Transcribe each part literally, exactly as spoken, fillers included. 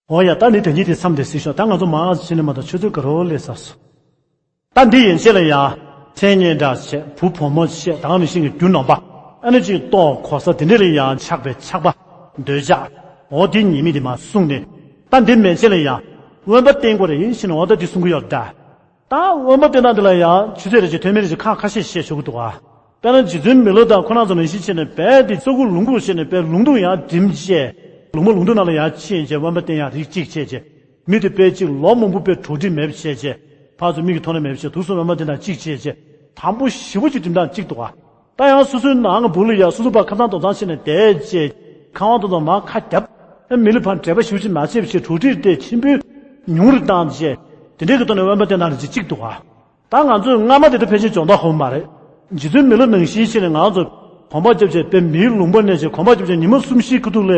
འོ་ཡ། ད་ནི་དེ་ཉིད་དེ་མཚམས་དེ་སྲིད་ཤོག་ད་ང་ཚོ་མང་ཆེ་ནས་མ་གཏོགས་ཆུ་ཚོད་ག་རོ་ལས་ས་སོ། ད་འདི་ཡན་ཆད་ལ་ཡང་མཚན་སྙན་གྲགས་བྱས། བུ་བུ་མོ་བྱས། ད་ག་ནང་བཞིན་གྱི་རྒྱུ་ནོམ་པ། ཨ་ནི་ཅིག་ལྟོ་གོ་ས་དེ་འདྲ་ལ་ཡང་ཆགས་པའི་ཆགས་པ། འདོད་ཆགས། འོ་དེ་ཉེས་དམིགས་དེ་མ་གསུངས་ནས། ད་འདི་མན་ཆད་ལ་ཡང་དབེན་པ་བསྟེན་དགོས་རེད་ཡིན་ཕྱིན་འོ་ད་འདི་གསུང་གི་ཡོད་ད། ད་དབེན་པ་བསྟེན་སྟངས་འདི་ལ་ཡང་ཆུ་ཚོད་རེ་ཅིག་ཐོན་མི་རེ་ཅིག་ཁག་ཁ་ཤས་བཤད་ཆོག་གི་འདུག་ཨ། དཔེར་ན་རྗེ་བཙུན་མི་ལ་དང་ཁོ་རང་ཚོ་ནང་བཞིན་བྱས་ནས་དཔེ་འདི་ས་ཁུག་ལུང་ཁུག་བྱས་ནས་དཔེ་ལུང་སྟོང་ཡང་འགྲིམ་བྱས། ལུང་པ་ལུང་སྟོང་ནང་ལ་ཡང་ཕྱིན་བྱས་དབེན་པ་བསྟེན་ཡག་རིགས་གཅིག་བྱས་བྱས། མི་དེ་དཔེ་གཅིག་ལོ་མང་པོ་དཔེ་གྲོགས་འདྲིས་མེད་པ་བྱས་བྱས། ཕར་ཚུར་མིག་གིས་མཐོང་ན་མེད་པ་བྱས། དུས་གསུམ་དབེན་པ་བསྟེན་སྟངས་གཅིག་བྱས་བྱས། དམ་པོ་ཞེ་པོ་ཅིག་འགྲིམ་སྟངས་གཅིག་འདུག་ཨ། ད་ཡང་སོ་སོའི་ནང་གི་བུ་ལ་ཡང་སོ་སོ་ཕར་ཁ་ཚང་དོག་ཚང་བྱས་ནས་བསྡད་བྱས། ཁང་བ་དོག་ཚང་མར་ཁ་བརྒྱབ། ཨ་མི་ལ་ཕར་འབྲེལ་བ་ཞེ་པོ་ཅིག་མ་བྱས་པ་བྱས། གྲོགས་འདྲིས་དེ་ཆེན་པོའི་ཉུང་རུ་བཏང་བྱས། དེ་འདྲའི་གི་ཐོག་ནས་དབེན་པ་བསྟེན་སྟངས་རེ་ཅིག་གཅིག་འདུག་ཨ། ད་ང་ཚོས་སྔ་མ་དེ་འདྲ་ཕལ་ཆེར་སྦྱོང་བརྡར་ཧོབ་མ་རེད། རྗེ་བཙུན་མི་ལ་ནང་བཞིན་བྱས་ནས་ང་ཚོ་གོམ་པ་རྒྱབ་བྱས་དཔེ་མིའི་ལུང་པ་ནས་བྱས་གོམ་པ་རྒྱབ་བྱས་ཉི་མ་གསུམ་བཞིའི་ཁ་ཐུག་ལ་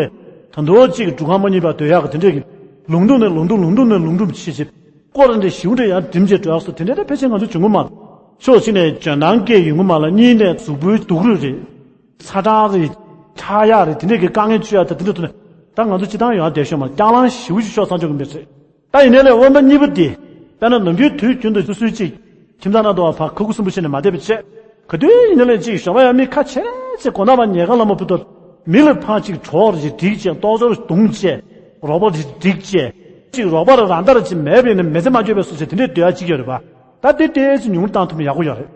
ད་དུང་གཅིག་སྒྲུབ་ཁང་མ་རྙེད་པར་སྡོད་ཡག་གི་དེ་འདྲས་ཀྱི་ལུང་སྟོང་ནས་ལུང་སྟོང་ལུང་སྟོང་ནས་ལུང་སྒྲུབ་བྱས་བྱས། སྐོར་ར་འདྲ་ཞེ་པོ་འདྲ་ཡང་འགྲིམ་བྱས་འགྲོ་ཡག་སོགས་དེ་འདྲས་ད་ཕལ་ཆེར་ང་ཚོ་བྱུང་གི་མ་རེད། ཕྱོགས་གཅིག་ནས་འཇོན་ཐང་སྐྱེ་ཡོང་གི་མ་ལ། གཉིས་ནས་གཟུགས་པོའི་སྡུག་རུས་རེད། ཚ་གྲང་རེད། ཁྲག་ཡག་རེད། དེ་འདྲས་ཀྱི་དཀའ་ངལ་སྤྱོད་ཡག་ད་དེ་འདྲ་ཐུག་ནས་ད་ང་ཚོ་སྤྱིར་བཏང་ཡོང་བསྡད་ཤོག་མ་རྐྱང་ལངས་ཞེ་པོ་ཅིག་ཤོག་ཚང་ཆོག་གི་མི་རེད། ད་ཡིན་ནའི་ལས་དབེན་པ་གཉིས་པ་འདི། དཔེར་ན་ནམ་རྒྱུན་དུས་རྒྱུན་དུ་སོ་སོའི་ཅིག་ཁྱིམ་ཚང་ནང་དུ་བ་ཕར་ཁ་ཁུ་སིམ་པོ་བྱས་ནས་མ་བསྡད་པ་བྱས། ག་དུས་ཡིན་ནའི་ལས་ཅིག་ཞོགས་པ་ཡང་མི་ཁ་ཕྱེ་ཕྱེ་དགོང་དག་བར་ཉལ་ཁང་ལ་མ་བུད་དུས། མི་ལ་ཕར་ཅིག་གྲོགས་རེ་ཅིག་སྒྲིག་བྱས། ལྟོ་ཚོར་བརྡུངས་བྱས། རོགས་པ་རེ་སྒྲིག་བྱས། ཅིག་རོགས་པ་ར་རང་ལྟར་ཅིག་མེད་པ་ཡིན་ན་མི་ཚེ་མ་འགྱོད་པའི་བཟོ་བྱས་དེ་འདྲའི་སྡོད་ཡག་ཅིག་ཡོད་རེད་པ། ད་དེ་ཏོག་ཙམ་ཉུང་རུ་བཏང་ཐུབ་ན་ཡག་པོ་ཡོད་རེད།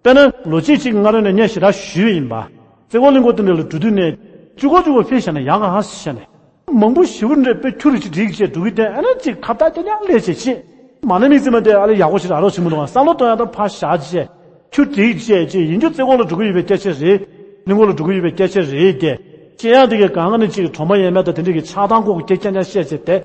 དཔེར་ན་ལོ་གཅིག་ཅིག་སྔ་རོལ་ནས་ངས་ཞེ་དྲག་ཞུས་ཡིན་པ། རྩེ་ཁོག་གླིང་སྐོར་དེ་འདྲ་ལ་འགྲོ་དུས་ནས་གཅིག་གོ་གཅིག་གོ་ཕེབས་བཞག་ན་ཡག་ག་ཧ་ཞེས་བྱས་ནས། མང་པོ་ཞེ་པོ་འདྲ་དཔེ་ཁྱུ་རེ་ཅིག་སྒྲིག་བྱས་འགྲོ་གི་དེ་ཨ་ནི་ཅིག་ཁ་བརྡ་རྐྱང་རྐྱང་སླེབས་བྱས་ཅིག་མ་ཎི་དམིགས་བརྩེ་མ་དེ་ཨ་ལས་ཡག་པོ་ཞིག་རག་རོགས་བྱེད་མི་འདུག་ག་བསམ་བློ་གཏོང་ཡག་ད་ཕར་བཞག་བྱས། ཁྱུ་སྒྲིག་བྱས་ཅིག་ཡིན་རྒྱུ་རྩེ་ཁོག་ལ་འགྲོ་གི་ཡོད་པའི་སྐད་ཆ་རེད། གླིང་སྐོར་ལ་འགྲོ་གི་ཡོད་པའི་སྐད་ཆ་རེད་དེ། ཤེས་ཡག་དེ་གའི་སྒང་ག་ནས་ཅིག་གྲོང་པ་ཡས་མས་དང་དེ་འདྲ་གི་ཆགས་སྡང་ལྐོག་གི་སྐད་རྐྱང་རྐྱང་བཤད་བྱས་དེ།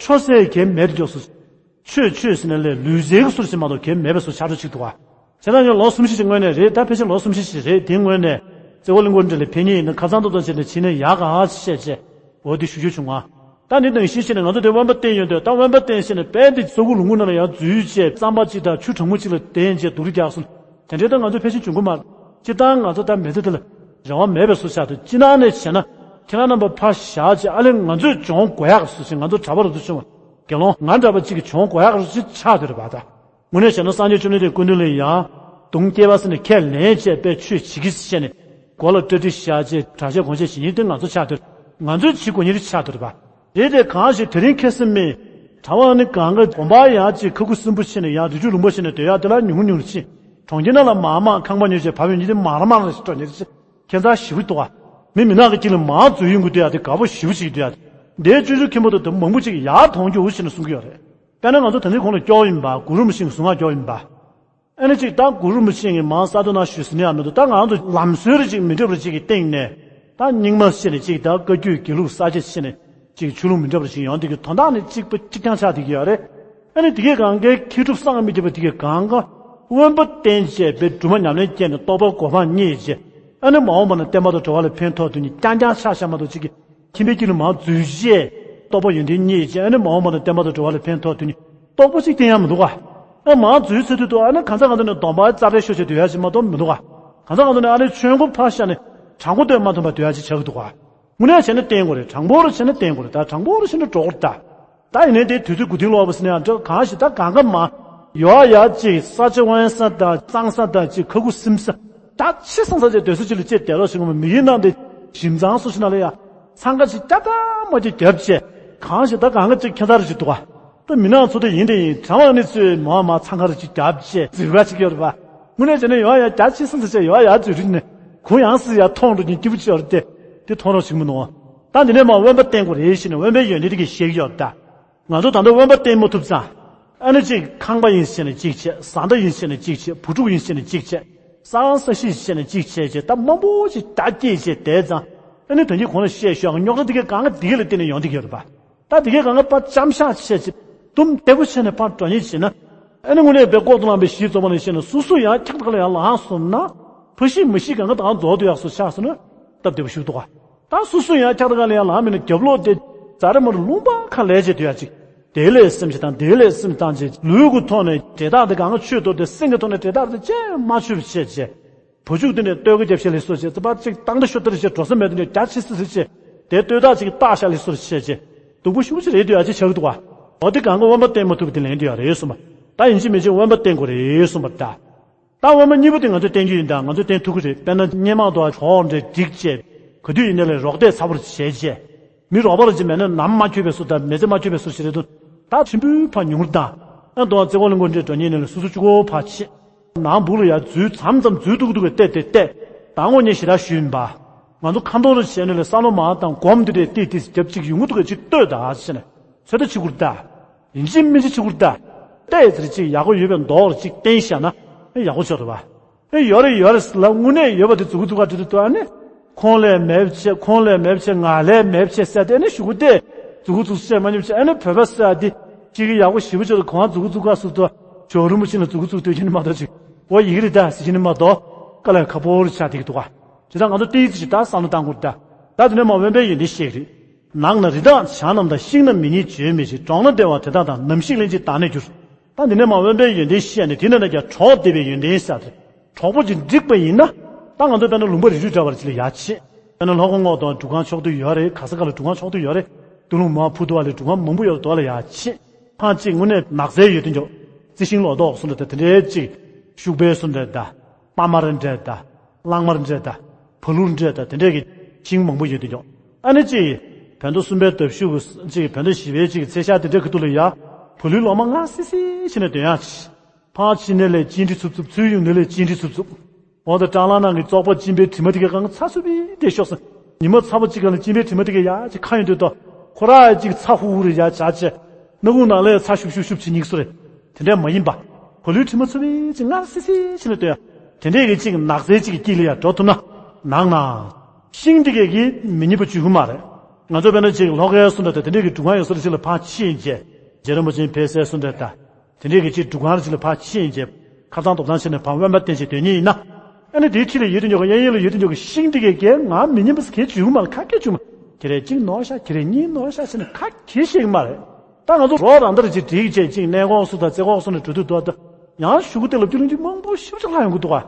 འཕྲོ་སེ་གལ་མེད་དུ་འགྱོ་སོང་། ཆོས་ཆོས་ཟེར་ནས་ལས་ལུས་རྩལ་གྱི་སོར་ཞིག་མ་གཏོགས་གལ་མེད་པའི་སོར་ཆགས་འགྲོ་ཅིག་འདུག་ག་བྱས་ཙང་ཡང་ལོ་གསུམ་བཞི་ཞིག་སྔོན་ནས་རེད། ད་ཕལ་ཆེར་ལོ་གསུམ་བཞི་ཞིག་རེད། དེའི་སྔོན་ནས་རྩེ་ཁོག་གླིང་སྐོར་འདྲ་ལ་ཕེབས་མཁན་ཡིན་ན་ཁ་སང་ཏོག་ཏོག་བྱས་ནས་ཕྱིན་ན་ཡག་ག་ཧ་བཤད་བྱས། འོ་དེ་ཞུ་རྒྱུ་བྱུང་ང་། ད་ནི་ནང་བཞིན་བྱས་ནས་ང་ཚོ་དེ་དབེན་པ་བསྟེན་ཡོང་དུས་ད་དབེན་པ་བསྟེན་བྱས་ནས་དཔེ་འདི་ས་ཁུག་ལུང་ཁུག་ནང་ལ་ཡང་འཛུལ་བྱས་རྩམ་པ་གཅིག་དང་ཆུ་གྲང་མོ་གཅིག་ལ་བསྟེན་བྱས་སྡུག་རུས་རྒྱག་སོང་། དེ་འདྲའི་ད་ང་ཚོ་ཕལ་ཆེར་འབྱུང་གི་མ་རེད། སྤྱིར་བཏང་ང་ཚོ་ད་མི་ཚེ་འདི་ལ་རེ་བ་མེད་པའི་བཟོ་ཆགས་འདུག་སྤྱིར་བཏང་ནས་བྱས་ན་ཁྱེད་རང་རྣམ་པ་ཕར་བཞག་བྱས་ཨ་ལས་ང་ཚོས་སྦྱོང་དགོས་ཡག་བཟོ་ཞིག་ང་ཚོ་གྲྭ་པ་རུ་ཚོ་བྱུང་བ་དགེ་སློང་ང་འདྲ་པ་གཅིག་གིས་སྦྱོང་དགོས་ཡག་རུ་ཅིག་ཆགས་བསྡད་རེད་པ་ད། དངོས་གནས་བྱས་ན་སངས་རྒྱས་བཅོམ་ལྡན་འདས་སྐུ་མདུན་ལ་ཡང་གདུང་བསྐྱེད་པ་ཟེར་ནས་ཁས་ལེན་བྱས་པའི་ཆོས་བྱེད་ཀྱི་བྱས་ནས་མགོ་ལ་སྐྲ་གྲི་བཞག་བྱས་གྲྭ་ཆས་གོན་ཆས་བྱེད་མཁན་དེ་ང་ཚོ་ཆགས་བསྡད། ང་ཚོའི་བྱེད་དགོས་མཁན་རེ་ཆགས་བསྡད་རེད་པ། རེད་དེ་གང་ཞིག་དེ་རིང་ཁ་སང་མི་གྲྭ་པ་ནི་གང་ག་དགོན་པ་ཡང་ཅིག་ཁ་ཁུ་སིམ་པོ་བྱས་ནས་ཡང་རི་ཆུ་ལུང་པ་བྱས་ནས་སྡོད་ཡག་དེ་ལ་ཉུང་ཉུང་ཕྱིན། གྲོང་ཁྱེར་ནང་ལ་མང་མང་ཁང་པ་ཉོས་བྱས་བབས་ཡོང་མཁན་དེ་མང་ར་མང་ར་ཞིག་འགྲོ་མཁན་རེད། ཁྱད་མཚར་ཞེ་པོ་འདུག་ག་མི་མི་ནག་གི་དཀྱིལ་ལ་མང་འཛུལ་ཡོང་གི་འདུག་ཡ་དེ་དགའ་པོ་ཞེ་པོ་ཅིག་འདུག་ཡ། འདིའི་བཅུ་དྲུག་མཁན་པོ་དང་དུ་མང་པོ་ཅིག་ཡར་མཐོང་རྒྱུ་ཞེས་ནས་གསུང་གི་ཡོད་རེད། དཔེར་ན་ང་ཚོ་ད་ནི་གོང་ལ་སྐྱོར་ཡིན་པ་གུ་རུ་རིན་པོ་ཆེ་གི་གཟུངས་སྔགས་སྐྱོར་ཡིན་པ། ཨ་ནི་ཅིག་ད་གུ་རུ་རིན་པོ་ཆེ་གི་མང་ས་དོན་ན་ཞུས་ཟིན་ཡ་མི་འདུག་ད་ང་ཚོ་ལམ་སྲོལ་རེ་ཅིག་མི་འདྲ་བ་རེ་ཅིག་གི་སྟེང་ནས་ད་རྙིང་མ་ཞེས་ནས་ཅིག་ད་བཀའ་བརྒྱུད་དགེ་ལུགས་ས་སྐྱ་ཞེས་ནས་ཅིག་ཆོས་ལུགས་མི་འདྲ་བ་རེ་ཅིག་ཡོང་དུས་ཀྱི་དོན་དག་ནི་གཅིག་པ་གཅིག་རྐྱང་ཆགས་བསྡད་ཀྱི་ཡོད་རེད། ཨ་ནི་དེ་གའི་སྒང་གའི་མཁས་གྲུབ་གསང་སྔགས་མི་བརྒྱད་པ་དེ་གའི་སྒང་ག་དབེན་པ་བསྟེན་བྱས་པའི་སྒྲུབ་པ་ཉམས་ལེན་བསྐྱལ་ནས་རྟོགས་པ་གོ་འཕང་བརྙེས་བྱས། ཨ་ནི་མ་འོངས་པ་ན་བསྟན་པ་དང་འབྲེལ་བ་ལ་ཕན་ཐོགས་དོན་གཉིས་རྐྱང་རྐྱང་ཆགས་བཞག་མ་གཏོགས་ཅིག་གི་ཁྱིམ་པའི་དཀྱིལ་ལ་མར་འཛུལ་བྱས་རྟོགས་པ་ཡོན་ཏན་བརྙེས་བྱས། ཨ་ནི་མ་འོངས་པ་ན་བསྟན་པ་དང་འབྲེལ་བ་ལ་ཕན་ཐོགས་དོན་གཉིས་རྟོགས་པ་ཅིག་བསྟན་ཡ་མི་འདུག་ག་ཨ་མར་འཛུལ་ཚར་དུས་དུ་ཨ་ནི་གང་ཟག་གང་འདྲ་ནས་སྡོམ་པ་རྩ་བྲལ་ཤོར་བྱས་སྡོད་ཡ་ཅིག་མ་གཏོགས་མི་འདུག་ག་གང་ཟག་གང་འདྲ་ནས་ཨ་ནི་ཆོས་མགོ་ཕར་བཞག་ནས་དྲང་པོ་སྟོན་མ་ཐུབ་པ་སྡོད་ཡ་ཅིག་ཆགས་ཀྱི་འདུག་ག་དངོས་གནས་བྱས་ན་བསྟེན་དགོས་རེད། དྲང་པོ་རུ་བྱས་ན་བསྟེན་དགོས་རེད། ད་དྲང་པོ་རུ་བྱས་ན་འགྲོ་དགོས་རེད་ད། ད་ཡིན་ནའི་དེ་དུས་ཚོད་དགུ་ཐིག་ལོག་པ་ཟེར་ན་ཡང་འགྲིག་གང་ཞིག་ད་གང་ག་མ་ཡོད་ཡ་ཅིག་ས་ཆ་དབེན་ས་དང་གཙང་ས་དང་ཅིག་ཁ་ཁུ་སིམ་ས་ད་ཆེ་སང་ས་ཅིག་སྡོད་ས་ཅིག་ལ་ཅིག་བསྡད་རོགས་ཞེས་ངོ་མ་མི་ཡིན་ནང་དེ་ཞིམ་ཚང་སོ་ཞིག་ན་ལ་ཡ་འཚང་ཁ་ཅིག་སྐྱ་ད་མ་ཅིག་རྒྱབ་བྱས་གང་ཞིག་ད་གང་ག་ཅིག་ཁྱད་མཚར་ཅིག་འདུག་ག་ད་མི་ནག་ཚོ་དེ་ཡིན་དེ་ཡིན་དྲང་བ་ནི་ཚོས་མ་མ་འཚང་ཁ་ར་ཅིག་རྒྱབ་བྱས་འཛུལ་བ་ཅིག་ཡོད་རེད་པ། དངོས་གནས་བྱས་ན་ཡོད་ཡ་རྒྱ་ཆེ་སང་ས་ཅིག་ཡོད་ཡ་འཛུལ་རིགས་ནས་གུ་ཡངས་སི་ཡ་མཐོང་འགྲོ་མཁན་སྐྱིད་པོ་ཅིག་ཡོད་རེད་དེ་དེ་མཐོང་རོགས་ཞིག་མི་འདུག་ད་འདི་ནས་མ་དབེན་པ་བསྟེན་དགོས་རེད་ཞེས་ནས་དབེན་པའི་ཡོན་ཏན་དེ་གི་བཤད་ཀྱི་ཡོད་རེད་ད། ང་ཚོ་ད་ལྟ་དབེན་པ་བསྟེན་མ་ཐུབ་ཙང་། ཨ་ནི་གཅིག་ཁང་པ་ཡིན་ཟེར་ནས་གཅིག་བྱས། བཟའ་ཟླ་ཡིན་ཟེར་ནས་གཅིག་བྱས། བུ་ཕྲུག་ཡིན་ཟེར་ནས་གཅིག་བྱས། ས་ཁང་ས་གཞི་ཟེར་ནས་གཅིག་བྱས་བྱས། ད་མང་པོ་ཞིག་རྒྱ་སྐྱེད་བྱས་བསྡད་ཙང་། ཨ་ནི་ད་གིན་གོང་ལ་བཤད་ཤོག་རྙོག་དྲ་དེ་གའི་སྒང་ག་དེ་ག་ལ་བརྟེན་ནས་ཡོང་བསྡད་ཀྱི་ཡོད་རེད་པ། ད་དེ་གའི་སྒང་ག་ཕར་ཅམ་ཤག་བྱས་བྱས། དུམ་བདེ་པོ་བྱས་ནས་ཕར་འགྲོ་ཉེན་བྱས་ན། ཨ་ནི་དངོས་གནས་པའི་ལྐོག་ཏུ་ལངས་པའི་གཞི་རྫོགས་པ་ནང་བཞིན་ནས་སོ་སོ་ཡང་འཁྱག་ད་ག་ལ་ཡང་ལངས་སོང་ན། ཕ་གཞིས་མ་གཞིས་སྒང་ག་ད་རྫོགས་འདུག་ཡག་སོ་ཆགས་སོང་ན། སྟབས་བདེ་པོ་ཞིག་འདུག་ག་ད་སོ་སོ་ཡང་འཁྱག་ད་ག་ལ་ཡང་ལངས་མེད་ན་རྒྱབ་ལོག་དེ་རྫ་རི་མ་རུ་ལུང་པ་ཁ་ལས་བྱས་སྡོད་ཡག་ཅིག་དེ་ལས་སེམས་ཤིག་དང་དེ་ལས་སེམས་བཏང་བྱས་ལུས་ཀྱི་ཐོག་ནས་འབྲས་རྟགས་དེ་གང་ག་ཆོས་ཐོག་དེ་སེམས་ཀྱི་ཐོག་ནས་འབྲས་རྟགས་དེ་ཅི་མ་ཆོད་པ་བྱས་བྱས། བུ་ཕྱུགས་དེ་ནས་ལྟོས་གོས་རྒྱབ་ཤ་ལས་སོ་བྱས། ཙི་པ་ཅིག་བཏང་ད་ཤོ་ལྟར་བྱས་འགྲོ་ས་མེད་དེ་ནས་རྒྱ་ཆེ་སི་སི་བྱས། དེ་ལྟོས་ཐག་ཅིག་བཏགས་ཤ་ལས་སོ་བྱས་བྱས། སྡུག་པོ་ཞེ་པོ་ཅིག་རེད་འདུག་ཡ། ཅིག་ཆགས་ཀྱི་འདུག་བ། འོ་དེ་གང་ག་དབེན་པ་བསྟེན་མ་ཐུབ་པ་དེ་ལན་འདུག་ཡ་རེད་གསུངས་པ། ད་ཡིན་གཅིག་མིན་གཅིག་དབེན་པ་བསྟེན་དགོས་རེད་གསུངས་པ་ད། ད་དབེན་པ་གཉིས་པོ་དེ་ང་ཚོས་བསྟེན་རྒྱུ་ཡིན་ད། ང་ཚོས་བསྟེན་ཐུབ་ཀྱི་རེད། དཔེར་ན་སྔོན་མ་དུ་གྲོགས་འདྲ་སྒྲིག་བྱས། ག་དུས་ཡིན་ནའི་ལས་རོགས་འདེགས་ཚ་པོར་བྱས་བྱས། མི་རོགས་པ་ར་ཅིག་མེད་ན་ནམ་མ་འཁྱོལ་བའི་བཟོ་དང་མི་ཚེ་མ་འཁྱོལ་བའི་བཟོ་ཞིག་རེད་འདུག་ད་ཆེན་པོའི་ཕར་ཉུང་རུ་བཏང་། ཨ་དུང་བརྩེ་བ་ལ་མགོ་འདྲེས་འགྲོ་ཉེན་ནི་ལས་སོ་སོ་གཅིག་པོ་ཕར་ཕྱིན། ནང་སྦུག་ལ་ཡར་འཛུལ། མཚམས་མཚམས་འཛུལ་ཐུབ་ཐུབ་གི་བལྟས་ཏེ་བལྟས། ད་དངོས་གནས་ཞེ་དྲག་ཞུས་ཡིན་པ། ང་ཚོ་ཁ་འཐོར་རུ་བྱས་ནས་ལས་བསམ་བློ་མང་དང་སྒོམ་འདི་འདྲས་ཏིག་ཏིག་རྒྱབ་ཅིག་ཡོང་གི་འདུག་གས། ཅིག་ལྟོས་ད་ཟེར་ནས་ཚོད་ལྟ་བྱེད་དགོས་རེད་ད། ཡིན་གཅིག་མིན་གཅིག་བྱེད་དགོས་རེད་ད། བལྟས་ཚེ་ཅིག་ཡག་པོ་ཡོད་པའི་མདོག་ལ་ཅིག་བསྟན་བཞག་ན་ཡག་པོ་ཆགས་འདུག་བ། ཨེ་ཡོད་རེད་ཡོད་རེད་ཟེར་ལ་དངོས་གནས་ཡོད་པ་དེ་མཛུབ་གུ་བཙུགས་ག་འགྲོ་དུས་དུ་ཨ་ནི། ཁོང་ལས་མེད་བྱས། ཁོང་ལས་མེད་བྱས། ང་ལས་མེད་བྱས་ཟེར་ཏེ་ཨ་ནི་གཞུག་གུ་དེ་མཛུབ་གུ་བཙུགས་བཤད་མ་ཉོབ་བྱས། ཨ་ནི་བོད་པ་ཟེར་ཏེ་གཅིག་གི་ཡག་པོ་ཞེ་པོ་ཅིག་ལ་གང་མཛུབ་གུ་བཙུགས་ག་ཟེར་དུས། ཇོ་རིན་པོ་ཆེ་ལ་མཛུབ་གུ་བཙུགས་སྡོད་ཀྱི་ནི་མ་གཏོགས་ཅིག་འོ་ཡི་གེ་རེད་ད་ཟེར་གྱི་ནི་མ་གཏོགས་དཀའ་ལས་ཁག་པོ་རེད་ཆགས་བསྡད་ཀྱི་འདུག་ག་དེ་ད་ང་ཚོ་ཏིག་ཙི་ཞིག་ད་བསམ་བློ་བཏང་དགོས་རེད་ད། ད་དེ་ནས་མར་དབེན་པའི་ཡོན་ཏན་བཤད་ཀྱི་རེད། ནང་ན་རི་དྭགས་བྱ་རྣམས་དང་། ཤིང་རྣམས་མི་ཉིད་བརྗོད་མི་ཤེས། འགྲོགས་ན་བདེ་བ་དེ་དག་དང་། ནམ་ཞིག་ལན་གཅིག་བདག་ནི་འགྱུར། ད་འདི་ནས་མར་དབེན་པའི་ཡོན་ཏན་བཤད་ནས་དེ་ནས་ན་ཀྱང་གྲོགས་བདེ་བའི་ཡོན་ཏན་ཟེར་ཏེ། གྲོགས་པོ་ཅིག་འགྲིག་པ་ཡིན་ན། ད་ང་ཚོ་དཔེར་ན་ལུང་པ་རི་རུ་འདྲ་བར་ཅིག་ལ་ཡར་ཕྱིན། དཔེར་ན་ལྷོ་ཁ་ངོགས་དང་འབྲུག་སྒང་ཕྱོགས་བསྡུས་ཡོད་རེད། ག་ས་ག་ལ་འབྲུག་སྒང་ཕྱོགས་བསྡུས་ཡོད་རེད། སྟོད་ལུང་མར་ཕུ་དུ་བ་ལ་འབྲུག་སྒང་མང་པོ་ཡོད་རེད། དོ་ལ་ཡར་ཕྱིན། ཕར་ཅིག་དངོས་གནས་ནགས་ཚལ་ཡོད་དུས་འཇོག་རྩི་ཤིང་ལོ་ཏོག་སོགས་འདྲ་དེ་འདྲའི་ཅིག་ཤུག་པའི་སོགས་འདྲ་ད། པ་མར་འདྲ་ད། གླང་དམར་འདྲ་ད། བ་ལུར་འདྲ་ད། དེ་འདྲའི་གི་ཤིང་མང་པོ་ཡོད་དུས་འཇོག་ཨ་ནི་ཅིག་བོད་ཟླ་གསུམ་པའི་ཟླ་གཞུག་གི་ཅིག་བོད་ཟླ་བཞི་པའི་ཅིག་ཚེས་ཤར་དེ་འདྲའི་གི་ཐོག་ལ་ཡ། བ་ལུའི་ལོ་མ་ངར་སི་སི་བྱས་ནས་སྡོད་ཡག་ཅིག་ཕར་ཕྱིན་ནས་ལས་གཅིན་དྲི་འཚུབ་འཚུབ། ཚུར་ཡོང་ནས་ལས་གཅིན་དྲི་འཚུབ་འཚུབ། འོ་ད་སྲང་ལམ་ནང་གི་བཙོག་པ་གཅིན་པའི་དྲི་མ་དེ་གའི་སྒང་ཚ་འཚུབ་པའི་དེ་ཤོག་ཟེར། ཉི་མ་ཚ་པོ་གཅིག་སྒང་ལ་གཅིན་པའི་དྲི་མ་དེ་གའི་ཡ་ཅིག་ཁ་ཡོང་དུས་ད། ཁོ་ར་ཅིག་ཚ་ཧུ་ཧུ་རེ་ཡ་བྱ་བྱས། སྣ་ཁུང་ནང་ལས་ཚ་ཤུབ་ཤུབ་ཤུབ་བྱེད་སྙིང་སུ་རེད། དེ་འདྲ་མ་ཡིན་པ། བ་ལུའི་དྲི་མ་འཚུབ་པའི་ཅིག་ངར་སི་སི་བྱས་ནས་སྡོད་ཡ། དེ་འདྲའི་གི་ཅིག་ནགས་ཚལ་ཅིག་གི་དཀྱིལ་ལ་ཡ་འགྲོ་ཐུབ་ན། ནང་ན། ཤིང་དེ་གའི་གི་མི་རྙེད་པ་བྱུང་གི་མ་རེད། ང་ཚོ་དཔེར་ན་ཅིག་ལྷོ་ཁའི་སོགས་འདྲ་དང་དེ་འདྲའི་གི་འབྲུག་སྒང་ཡོད་ས་རེ་ཅིག་ལ་ཕར་ཕྱིན་བྱས། རྗེ་རིན་པོ་ཆེ་ཕེབས་སའི་སོགས་འདྲ་དང་། དེ་འདྲའི་གི་ཅིག་འབྲུག་སྒང་རེ་ཅིག་ལ་ཕར་ཕྱིན་བྱས། ཁ་སང་ཐོབ་ཐང་བྱས་ནས་ཕར་དབེན་པ་བསྟེན་བྱས་སྡོད་མཁན་ཡིན་ན། ཨ་ནི་དེའི་འཁྲིས་ལ་ཡོད་དུ་འཇོག་གི་གཡས་གཡོན་ལ་ཡོད་དུ་འཇོག་གི་ཤིང་དེ་གའི་གའི་ངར་མི་སྙན་པ་ཟེར་གའི་བྱུང་མ་རེད། ཁ་སྐད་བྱུང་མ། ཁྱེད་རས་གཅིག་ནོར་ཤག་ཁྱེད་རས་གཉིས་ནོར་ཤག་ཟེར་ནས་ཁ་གྱེས་ཤེས་ཀྱི་མ་རེད། ད་ང་ཚོ་རོགས་རང་ད་རེ་ཅིག་སྒྲིག་བྱས་ཅིག་གནས་སྐོར་སོགས་དང་རྩེ་སྐོར་སོགས་ནས་འགྲོ་དུས་དོ་ད་ཡང་གཞུག་གུ་དེ་ལ་བསྐྱོད་ལུང་ཅིག་མང་པོ་ཞེ་པོ་ཅིག་ལྷག་ཡོང་གི་འདུག་ག་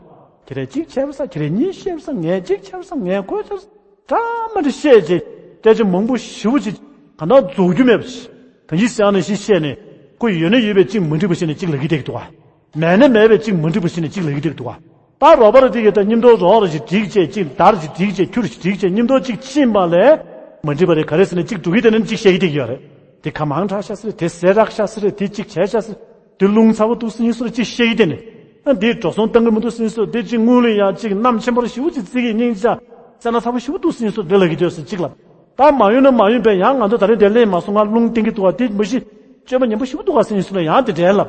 ཁྱེད་རས་གཅིག་བྱས་པ་ས། ཁྱེད་རས་གཉིས་བཤད་པ་ས། ངས་གཅིག་བྱས་པ་ས། ངས་ཁོས་བྱས་པ་ས། འདྲ་མ་འདྲ་བཤད་ཅིག་སྐད་ཆ་མང་པོ་ཞེ་པོ་ཅིག་གང་ལྟར་རྫོགས་རྒྱུ་མེད་པ་ཞིག་གང་ཅི་ཟེར་ཡང་ནས་ཤིག་བཤད་ནས། ཁོ་ཡོད་ན་ཡོད་པའི་གཅིག་མ་འགྲིག་པ་ཞིག་ནས་གཅིག་ལབ་ཀྱི་བསྡད་ཀྱི་འདུག་ག་མེད་ན་མེད་པའི་གཅིག་མ་འགྲིག་པ་ཞིག་ནས་གཅིག་ལབ་ཀྱི་བསྡད་ཀྱི་འདུག་ག་ད་རོགས་པ་རེ་དེ་གའི་ད་མཉམ་དུ་རོགས་རེ་ཞིག་སྒྲིག་བྱས་ཅིག་དར་ཞིག་སྒྲིག་བྱས་ཁྱུ་རེ་ཞིག་སྒྲིག་བྱས་མཉམ་དུ་གཅིག་ཕྱིན་པ་ལས། མ་འགྲིག་པ་རེ་ག་རེ་ཟེར་ནས་གཅིག་འགྲོ་གི་དེ་ནས་གཅིག་བཤད་ཀྱི་བསྡད་ཀྱི་ཡོད་རེད། དེ་ཁ་མང་དྲགས་ཤག་ཟེར་རེད། དེ་ཟས་རག་ཤག་ཟེར་རེད། དེ་གཅིག་བྱས་ཤག་ཟེར། དེ་རླུང་ཚ་པོ་འདུག་ཟེར་མཁན་སོགས་རེ་གཅིག་བཤད་ཀྱི་དེ་ནས། ཨ་འདིས་འགྲོ་སོང་བཏང་གི་མི་འདུག་ཟེར་མཁན་སོགས། དེ་གཅིག་དངུལ་ལ་ཡང་གཅིག་གནམ་ཆེན་པོ་རེ་ཞེ་པོ་ཅིག་བརྩི་གི་སྙིང་རྗེ། སེར་སྣ་ཚ་པོ་ཞེ་པོ་འདུག་ཟེར་མཁན་སོགས་དེ་ལབ་ཀྱི་འདུག་ཟེར་གཅིག་ལབ། ད་མ་ཡོང་ན་མ་ཡོང་པས་ཡང་ང་ཚོ་ད་རེས་དེ་ལེན་མ་སོང་ང་རླུང་བསྟན་གྱི་འདུག་ག་དེ་མ་གཞི་སྤྱོད་པ་ཉམས་པོ་ཞེ་པོ་འདུག་ག་ཟེར་མཁན་སོགས་ལ་ཡང་དེ་འདྲའི་ལབ།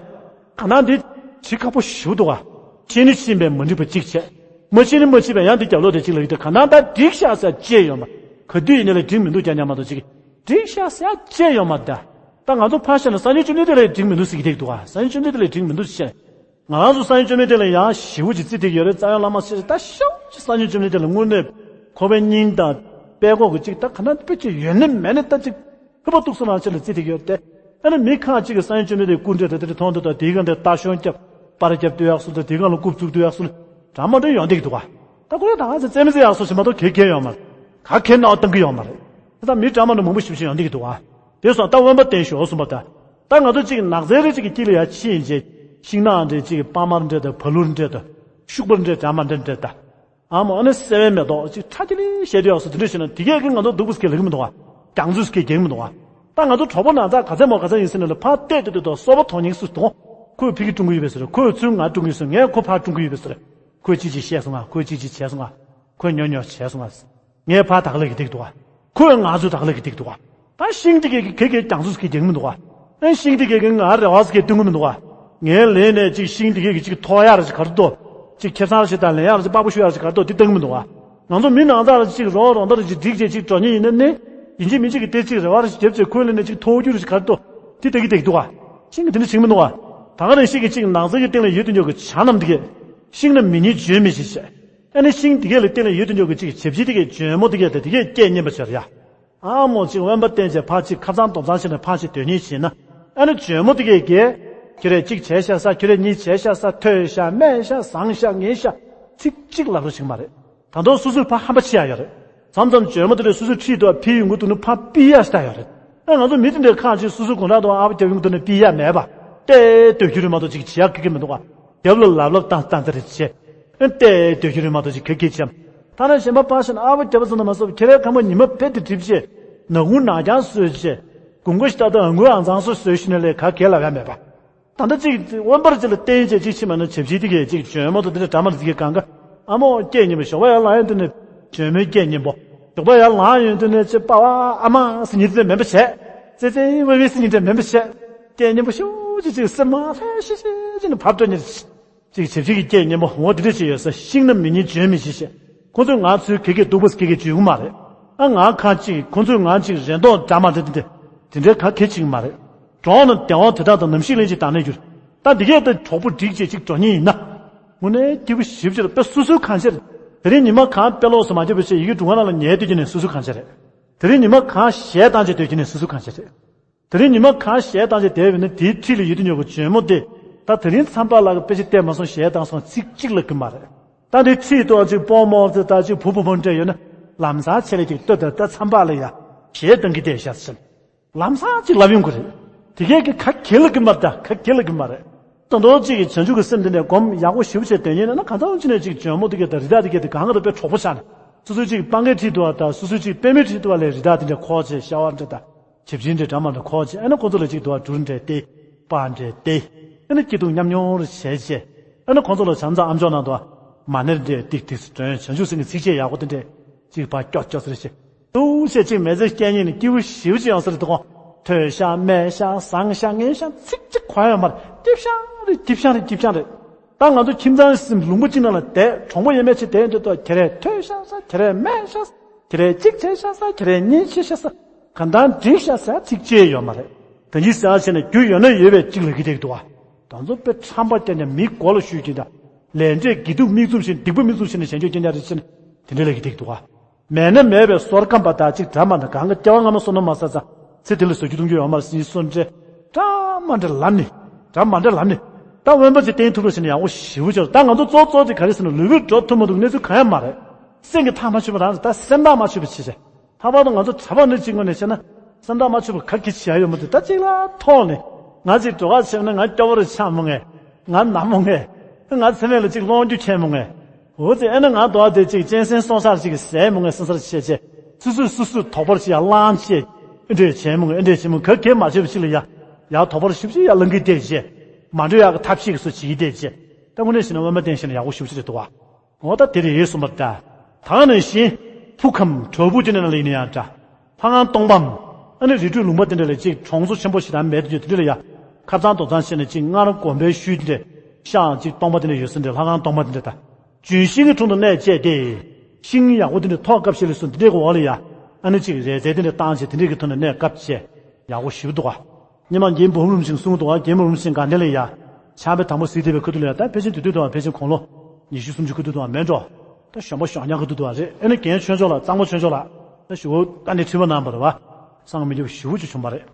གང་ལྟར་འདི་བྱེད་ཁག་པོ་ཞེ་པོ་འདུག་ག་ཕྱིན་ནི་ཕྱིན་པས་མ་འགྲིག་པ་གཅིག་བྱས། མ་ཕྱིན་ནི་མ་ཕྱིན་པས་ཡང་དེ་རྒྱབ་ལོག་དེ་གཅིག་ལབ་ཀྱི་འདུག་གང་ལྟར་ད་འགྲིག་ཤག་ཟེར་ཅེས་ཡོད་མ། ག་དུས་ཡིན་ནའི་ལས་འགྲིག་མི་འདུག་ཀྱང་ཉམས་མ་གཏོགས་གཅིག་འགྲིག་ཤག་ཟེར་ཅེས་ཡོད་མ་ད། ད་ང་ཚོ་ཕར་བཞག་ན་སང་ཉིན་བཅོམ་ལྡན་འདས་ལ་འགྲིག་མི་འདུག་ཟེར་གྱི་འདུག་ག་སང་ཉིན་བཅོམ་ལྡན་འདས་ལ་འགྲིག་མི་འདུག་ཟེར། ང་རང་ཚོ་སང་ཉིན་བཅོམ་ལྡན་འདས་ལ་ཡང་ཞེ་པོ་ཅིག་བརྩི་བསྡད་ཀྱི་ཡོད་རེད། རྩ་བའི་བླ་མ་ཞེས་ད་ཤོག་ཅིག་སང་ཉིན་བཅོམ་ལྡན་འདས་ལ་དངོས་གནས་ཁོ་པའི་སྙིང་དང་དཔྲལ་ཁོག་གི་ཅིག་ད་ག་ན་དཔེ་ཅིག་ཡོད་ནི་མེད་ནི་ད་ཅིག་ཕུད་པ་གཏུགས་སོ་རང་ཅིག་ལ་བརྩི་བསྡད་ཀྱི་ཡོད་རེད། ཨ་ནི་མི་ཁག་ཅིག་གིས་སང་ཉིན་བཅོམ་ལྡན་འདས་སྐུ་འདྲ་དེ་དེ་མཐོང་དུས་ད་དེའི་སྒང་དེ་རྟ་ཤོང་རྒྱབ་པར་རྒྱབ་སྡོད་ཡག་སོགས་དང་དེའི་སྒང་ལ་རྐུབ་བཙུགས་སྡོད་ཡག་སོགས་འདྲ་མ་འདྲ་ཡོང་བསྡད་ཀྱི་འདུག་ག་ད་ཁོ་ལ་ད་ང་ཚོ་རྩེད་མི་རྩེ་ཡག་སོགས་ཞིག་མ་གཏོགས་གལ་གལ་ཡོད་མ་རེད། ག་གེ་ནའང་བཏང་གི་ཡོད་མ་རེད། དེ་ད་མི་འདྲ་མ་འདྲ་མང་པོ་ཞིག་ཞིག་ཡོང་བསྡད་ཀྱི་འདུག་ག་དེ་སོང་ད་དབེན་པ་བསྟེན་ཤོག་གསུངས་པ་ད། ད་ང་ཚོ་ཅིག་ནགས་ཚལ་རེ་ཅིག་གི་དཀྱིལ་ལ་ཡར་ཕྱིན་རྗེས་ཤིང་ནགས་འདྲ་ཅིག་གི་པ་མར་འདྲ་དང་བ་ལུར་འདྲ་དང་ཤུག་པར་འདྲ་འདྲ་མ་འདྲ་འདྲ་དང་། ཨ་མ་ཨ་ནི་སེ་བའི་མེ་ཏོག་ཅིག་ཁྲ་ཁྱི་ལི་བཤད་དུ་ཡག་སོ་དེ་འདྲ་བྱས་ན་དེ་གས་ཀྱིས་ང་ཚོ་སྡུག་པོ་སྐྱེ་ལེགས་མི་འདུག་ག་རྒྱང་ཚོད་སྐྱེ་རྒྱང་མི་འདུག་ག་ད་ང་ཚོ་གྲོགས་པོ་ནང་ཚགས་ག་ཚད་མོ་ག་ཚད་ཡིན་ཟེར་ན་ལ་ཕར་བལྟས་ཏེ་ཏེ་ཏོ་སོ་པ་མཐོང་སྙིང་སུ་དོང་། ཁོས་ཕ་གི་སྲུང་གི་ཡོད་པའི་ཟེར། ཁོས་ཚུར་ང་སྲུང་གི་ཡོད་ཟེར། ངས་ཁོ་ཕར་སྲུང་གི་ཡོད་པའི་ཟེར། ཁོས་ཅི་ཅི་བཤད་སོང་ང་། ཁོས་ཅི་ཅི་བྱས་སོང་ང་། ཁོས་ཉོ་ཉོ་བྱས་སོང་ང་། ངས་ཕར་དག་ལབ་ཀྱི་བསྡད་ཀྱི་འདུག་ག་ཁོས་ང་ཚོ་དག་ལབ་ཀྱི་བསྡད་ཀྱི་འདུག་ག་ད་ཤིང་དེ་གས་ཀྱིས་གེ་གེ་རྒྱང་ཚོད་ཀྱི་རྒྱང་མི་འདུག་ག་ཨེ་ཤིང་དེ་གས་ཀྱིས་ང་རེ་བ་ཟེར་གྱི་སྟོན་གྱི་མི་འདུག་ག་ངའི་ལས་ནས་ཅིག་ཤིང་དེ་གས་ཀྱིས་ཅིག་ཐོག་ཡག་ར་ཅིག་ག་རེ་འདུག་ཅིག་ཁེ་བཟང་ར་ཞིག་དང་ལེན་ཡག་ར་ཅིག་པགས་པོ་བཤུ་ཡག་ར་ཅིག་ག་རེ་འདུག་དེ་སྟོན་གྱི་མི་འདུག་ག་ང་ཚོ་མི་ནང་ཚགས་ར་ཅིག་རོགས་རོགས་ཟླ་ར་ཅིག་སྒྲིག་བྱས་ཅིག་འགྲོ་མཁན་ཡིན་ན་ནི། ཡིན་གཅིག་མིན་གཅིག་གི་དེ་ཅིག་རེ་བ་ར་ཅིག་བརྒྱབ་བྱས་ཁོའི་ལས་ནས་ཅིག་ཐོག་རྒྱུ་ར་ཅིག་ག་རེ་འདུག་དེ་ལྟ་གི་བསྡད་ཀྱི་འདུག་ག་ཤིང་གིས་དེ་འདྲ་བྱེད་ཀྱི་མི་འདུག་ག་ད་ག་ནང་བཞིན་གྱི་ཅིག་ནགས་ཚལ་གྱི་སྟེང་ལ་ཡོད་དུ་འཇོག་གི་བྱ་རྣམས་དེ་གས། ཤིང་རྣམས་མི་སྙན་བརྗོད་མི་ཤེས་བྱས། ཨ་ནི་ཤིང་དེ་གས་ལ་སྟེང་ལ་ཡོད་དུ་འཇོག་གི་ཅིག་བྱ་བྱིའུ་དེ་གས་འཇོལ་མོ་དེ་གས་དང་དེ་གས་སྐད་སྙན་པ་བྱས་ར་ཡ། ཨ་མོ་ཅིག་དབེན་པ་བསྟེན་བྱས་ཕར་ཅིག་ཁ་སང་དོག་ཚང་བྱས་ནས་ཕར་ཅིག་སྡོད་ཉེན་བྱས་ན། ཨ་ནི་འཇོལ་མོ་དེ་གས་ཀྱིས། ཁྱོད་རས་གཅིག་བྱས་ཤག་ཟེར། ཁྱོད་རས་གཉིས་བྱས་ཤག་ཟེར། ཐོས་ཤག་སྨྲས་ཤག་བཟང་ཤག་ངན་ཤག་ཚིག་གཅིག་ལབ་རོགས་བྱེད་ཀྱི་མ་རེད། ད་དུང་སོ་སོར་ཕར་ཧམ་པ་ཆེ་ཡག་ཡོད་རེད། མཚམས་མཚམས་འཇོལ་མོ་དེ་འདྲས་སོ་སོའི་འཁྲིས་དུ་ཕར་ཕུད་ཡོང་གི་འདུག་ན་ཕར་ཕུད་ཡག་ཞིག་ད་ཡོད་རེད། ཨ་ང་ཚོ་མི་དེ་འདྲའི་ཁག་ཅིག་སོ་སོའི་དགོང་དག་དུ་ཨ་ཕ་རྒྱབ་ཡོང་དུས་ནས་ཕུད་ཡ་མེད་པ། ཏེ་སྡོད་རྒྱུ་རེད་མ་གཏོགས་ཅིག་བྱེད་ཡ་གི་གི་མི་འདུག་ག་རྒྱབ་ལ་ལབ་ལབ་བཏང་བཏང་ཙེ་རེ་བྱས། ཨ་ཏེ་སྡོད་རྒྱུ་རེད་མ་གཏོགས་ཅིག་ག་གི་བྱས། ཐ་ན་གཞན་པ་ཕར་ཕྱིན་ཨ་ཕ་རྒྱབ་ཙམ་དུ་མ་སོང་བ་ཁྱེད་རའི་ཁང་པ་ཉི་མ་ཕེབས་ཏེ་འགྲིབ་བྱས། ནག་ཁུང་ནག་རྐྱང་བཟོས་བྱས། དགུན་ཁ་ཞིག་ཏག་ཏག་ཨ་ཁུའི་ཨང་གཙང་སོ་བཟོས་ཤི་ནས་ལས་ག་གེ་ལབ་ཡ་མེད་པ། ད་ལྟ་ཅིག་དབེན་པར་ཅིག་ལ་བསྟན་བྱས་ཅིག་ཕྱིན་མ་ན་བྱབ་ཆིའི་དེ་གས་ཅིག་བྱོན་མོ་དང་དེ་འདྲ་འདྲ་མ་ལ་དེ་གས་གང་ག་ཨ་མོ་སྐད་སྙན་པོ། ཞོགས་པ་ཡར་ལངས་ཡོང་དུས་ནས་བྱོན་མོའི་སྐད་སྙན་པོ། ཞོགས་པ་ཡར་ལངས་ཡོང་དུས་ནས་ཅིག་པ་བ་ཨ་མ་ཟེར་ཉིད་དེ་མེད་པ་བྱས། ཙེ་ཙེ་ཝེ་ཝེ་ཟེར་ཉིད་དེ་མེད་པ་བྱས། སྐད་སྙན་པོ་ཤུགས་ཅིག་ཅིག་སེམས་མ་ལྷོད་ཤིག་ཤིག་ཅིག་ནས་བབས་འགྲོ་ཉིད། ཅིག་བྱབ་ཆིའི་སྐད་སྙན་པོ་འོ་དེ་འདྲ་ཅིག་ཡོད་ས་ཤིང་ན་མི་ཉན་བྱོན་མི་ཤེས་ཤེས། ཁོ་ཚོས་ང་ཚོའི་གེ་གེ་སྡུག་པོ་གེ་གེ་བྱེད་ཀྱི་མ་རེད། ཨ་ང་ཁ་ཅིག་ཁོ་ཚོས་ང་ཅིག་རེ་དོགས་འདྲ་མ་འདྲ་དེ་འདྲ་དེ་འདྲའི་ག་གེ་བྱེད་ཀྱི་མ་རེད། གྲོགས་ནི་བདེ་བ་དེ་དག་དང་ནམ་ཞིག་ལན་ཅིག་བདག་ནས་འགྱུར། ད་འདི་གས་ད་གྲོགས་པོ་སྒྲིག་བྱས་ཅིག་འགྲོ་ཉེན་ཡིན་ན། དངོས་གནས་སྐྱིད་པོ་ཞེ་པོ་ཅིག་རེད་པས། སོ་སོའི་གང་ཤེས་རེད། དེ་རིང་ཉི་མ་གང་དཔེ་ལོགས་སུ་མ་བརྒྱབ་པ་བྱས་ཡི་གེ་སྒྲུང་ཁང་ནང་ལ་ཉལ་སྡོད་ཀྱི་ནས་སོ་སོའི་གང་ཤེས་རེད། དེ་རིང་ཉི་མ་གང་གཞས་བཏང་བྱས་སྡོད་ཀྱི་ནས་སོ་སོའི་གང་ཤེས་རེད། དེ་རིང་ཉི་མ་གང་གཞས་བཏང་བྱས་བསྡད་པ་ཡིན་ན་དེའི་འཁྲིས་ལ་ཡོད་དུས་ཉོ་གི་བྱོན་མོ་དེ། ད་དེ་རིང་མཚམས་པ་ལགས་ཀྱིས་དཔེ་ཆ་བལྟས་མ་སོང་གཞས་བཏང་སོང་ཚིག་གཅིག་ལབ་ཀྱི་མ་རེད། ད་དེ་འཁྲིས་དུའང་ཅིག་སྤོ་མོ་ཟེར་ད་ཅིག་བུ་བུ་མོ་འདྲ་ཡོད་ན་ལམ་སང་ཆེ་ལེ་ཅིག་ལྟོས་ད་ད་མཚམས་པ་ལ་ཡ་གཞས་བཏང་གི་བསྡད་ཤག་ཟེར། ལམ་སང་ཅིག་ལབ་ཡོང་གི་རེད། དེ་གས་ཀྱི་ག་གེ་ལབ་ཀྱི་མ་རེད། ད་ག་གེ་ལབ་ཀྱི་མ་རེད། ད་མདོ་གཅིག་གི་བྱང་ཆུབ་ཀྱི་སེམས་དེ་ནས་སྒོམ་ཡག་པོ་ཞེ་པོ་བྱས་དོན་གཉེར་ན་ན་གང་ལྟར་ཅི་ནས་ཅིག་བྱོན་མོ་དེ་གས་ད་རི་དྭགས་དེ་གས་དེ་གང་ག་ད་དཔེ་གྲོགས་པོ་ཆགས་ནས། སོ་སོའི་ཅིག་སྤང་གའི་འཁྲིས་དུ་བ་དང་སོ་སོའི་ཅིག་པད་མའི་འཁྲིས་དུ་བ་ལས་རི་དྭགས་དེ་འདྲ་ཁོག་ཅེས་ཤ་བ་འདྲ་དང་བྱབ་ཆིའི་འདྲ་འདྲ་མ་འདྲ་ཁོག་ཅེས། ཨ་ནི་ཁོ་ཚོ་ལ་ཅིག་དུ་བ་གྲུར་འདྲ་སྟེ་པ་འདྲ་སྟེ། ཨ་ནི་སྐྱིད་སྡུག་མཉམ་མྱོང་རེ་བྱས་ཅེས། ཨ་ནི་ཁོ་ཚོ་ལ་བྱམས་བརྩེ་ཨ་མཆོག་ནང་དུ་མ་ཎི་འདྲ་ཏིག་ཏིག་སྒྲོན། བྱང་ཆུབ་སེམས་ཀྱི་ཚིགས་བཅད་ཡག་པོ་དེ་འདྲ་ཅིག་ཕར་ཀྱོག་ཀྱོག་ཟེར་ཅིག་འདུག་བྱས་ཅིག་མི་ཚེ་སྐྱེལ་ཉིན་ནི་སྐྱིད་པོ་ཞེ་པོ་ཅིག་ཡོང་ས་རེད་དོ། ཐོས་ཤག་སྨྲས་ཤག་བཟང་ཤག་ངན་ཤག་ཚིག་གཅིག་གོ་ཡ་ཡོད་མ་རེད། སྐྱིད་ཤག་རེད། སྐྱིད་ཤག་རེད། སྐྱིད་ཤག་རེད། ད་ང་ཚོ་ཁྱིམ་ཚང་ཟིན་ལུང་པ་གཅིག་ནང་ལ་བསྡད་གྲོགས་པོ་ཡས་མས་ཅིག་བསྡད་ཡོང་དུས་ད་ཁྱེད་རས་ཐོས་ཤག་ཟེར། ཁྱེད་རས་སྨྲས་ཤག་ཟེར། ཁྱེད་རས་གཅིག་བྱས་ཤག་ཟེར། ཁྱེད་རས་གཉིས་བྱས་ཤག་ཟེར། གང་ལྟར་འགྲིག་ཤག་ཟེར་ཚིག་གཅིག་ཡོད་མ་རེད། ད་གིན་ཟེར་བྱས་ནས་རྒྱུ་ཡོད་ན་ཡོད་པའི་གཅིག་ལབ་ཀྱི་བསྡད་ཀྱི་འདུག་བ། ད་ཚོ་དཔེ་ཁྲམ་པ་རྐྱང་རྐྱང་མི་མགོ་ལ་གཞུས་ཀྱིན་ད། ལས་འབྲས་དགེ་སྡིག་མིག་བཙུམ་བཞིན་སྡིག་པ་མིག་བཙུམ་བཞིན་ནས་བྱེད་རྒྱུ་རྐྱང་རྐྱང་རེད་ཟེར་ནས་དེ་འདྲ་ལབ་ཀྱི་བསྡད་ཀྱི་འདུག་བ། མེད་ན་མེད་པའི་སོར་ཁམས་པ་དག་ཅིག་འདྲ་མ་འདྲ་གང་ག་སྐྱེ་བ་སྔ་མ་བསོད་ནམས་མ་བསགས་ཙང་ཚེ་འདི་ལ་བཟོ་རྒྱུ་གཏོང་རྒྱུ་ཡོད་མ་རེད་ཟེར་གསུངས་འདྲ། འདྲ་མ་འདྲ་ལབ་ནས། འདྲ་མ་འདྲ་ལབ་ནས། ད་དབེན་པ་ཅིག་བསྟེན་ཐུབ་རོགས་བྱས་ན་ཡག་པོ་ཞེ་པོ་ཅིག་རེད། ད་ང་ཚོ་གཙོ་གཙོ་དེ་ག་རེ་ཟེར་ན་ལུས་པོས་འགྲོ་ཐུབ་མ་ཐུབ་གནས་ཚུལ་གང་ཡང་མ་རེད། སེམས་ཀྱི་ཐག་མ་ཆོད་པ་རང་རེད། ད་སེམས་ཐག་མ་ཆོད་པ་བྱས་བྱས། ལྷག་པར་དུ་ང་ཚོ་གྲྭ་པ་འདྲ་གཅིག་ངོས་ནས་བཤད་ན། སེམས་ཐག་མ་ཆོད་པ་ག་གེ་བྱེད་ཡ་ཡོད་མ་རེད། ད་གཅིག་ལ་ཐོག་ནས་ང་ཅིག་འགྲོ་ག་ཕྱིན་ན་ང་སྐྱོ་བོ་རེ་ཆགས་མོ་ངས། ང་ན་མོ་ངས། ང་མཚན་མེད་ལ་ཅིག་སློང་རྒྱུ་མཁན་མོ་ངས། འོ་ཙི་ཨེ་ན་ང་དོ་བ་དེ་ཅིག་གཅན་གཟན་སོང་སར་ཅིག་ཟས་མོ་ངས་སོང་སར་བྱས་བྱས། སུ་སུ་སུ་སུ་དོགས་པར་ཅིག་ཡ་ལངས་བྱས། ཨེ་འདྲས་བྱས་མོ་ངས་ཨེ་འདྲས་བྱས་མོ་ག་གེ་མ་བྱས་པ་ཅིག་ལ་ཡ། ཡ་དོགས་པར་ཞིབ་ཅིག་ཡ་ལང་གི་བསྡད་བྱས། མ་འགྲོ་ཡག་གི་ཐབས་ཤེས་ཀྱི་སུ་བྱེད་ཀྱི་བསྡད་བྱས། ད་དངོས་གནས་བྱས་ན་དབེན་པ་བསྟེན་ཤེས་ན་ཡག་པོ་ཞིབ་ཅིག་རེད་འདུག་བ། འོ་ད་དེ་རེད་གསུངས་པ་འདྲ། ད་ནང་བཞིན་ཕུག་གམ་གྲོག་པོ་དེ་ནས་ལ་ཡིན་ན་ཡང་འདྲ། ལྷ་ཁང་སྟོང་པའམ། ཨ་ནི་རི་ཁྲོད་ལུང་པ་དེ་འདྲ་ལ་ཅིག་གྲོང་ཚོ་ཆེན་པོ་ཞིག་དང་མེད་དུ་ཡོད་དེ་འདྲ་ལ་ཡ། ཁ་ཚང་དོག་ཚང་བྱས་ནས་ཅིག་སྔར་དགོན་པའི་ཤུལ་དེ་འདྲ། ཤག་ཅིག་སྟོང་པ་དེ་འདྲ་ཡོད་ས་འདྲ། ལྷ་ཁང་སྟོང་པ་དེ་འདྲ་དང་། ལྗོན་ཤིང་གི་དྲུང་དུ་གནས་བཅས་ཏེ། ཤིང་ཡག་པོ་དེ་འདྲ་ཐོག་སྐབས་ཤིག་ལ་སོང་དེ་འདྲའི་འོག་ལ་ཡ། ཨ་ནི་ཅིག་རས་ཚལ་དེ་འདྲ་བཏང་བྱས་དེ་འདྲའི་གི་ཐོག་ནས་གནས་སྐབས་བྱས། ཡག་པོ་ཞེ་པོ་འདུག་ག། སྔོན་མ་རྒན་འབུམ་རམས་ཤིང་གསུང་འདུག་ག། རྒན་འབུམ་རམས་ཤིང་དགའ་ལྡན་ལ་ཡ། ཕྱག་དཔེ་དང་པོ་གཟིགས་བསྡད་པའི་ཁ་ཐུག་ལ་ཡ། ད་ཕལ་ཆེར་དེ་དུས་དུའང་ཕལ་ཆེར་དགུང་ལོ་ཉི་ཤུ་སུམ་ཅུ་ཁ་ཐུག་དུའང་མེད་འགྲོ། ད་གཞོན་པ་གཞོན་ཉག་ཁ་ཐུག་དུའང་རེད། ཨེ་ནི་རྒན་ཆོས་མཆོག་ལགས་གཙང་པ་ཆོས་མཆོག་ལགས། ད་ཞུ་བོ་ད་ནི་ཁྲི་པ་གནང་བ་རེད་བ། སང་མི་འགྱུར་བ་ཞེ་པོ་ཅིག་བྱུང་བ་རེད།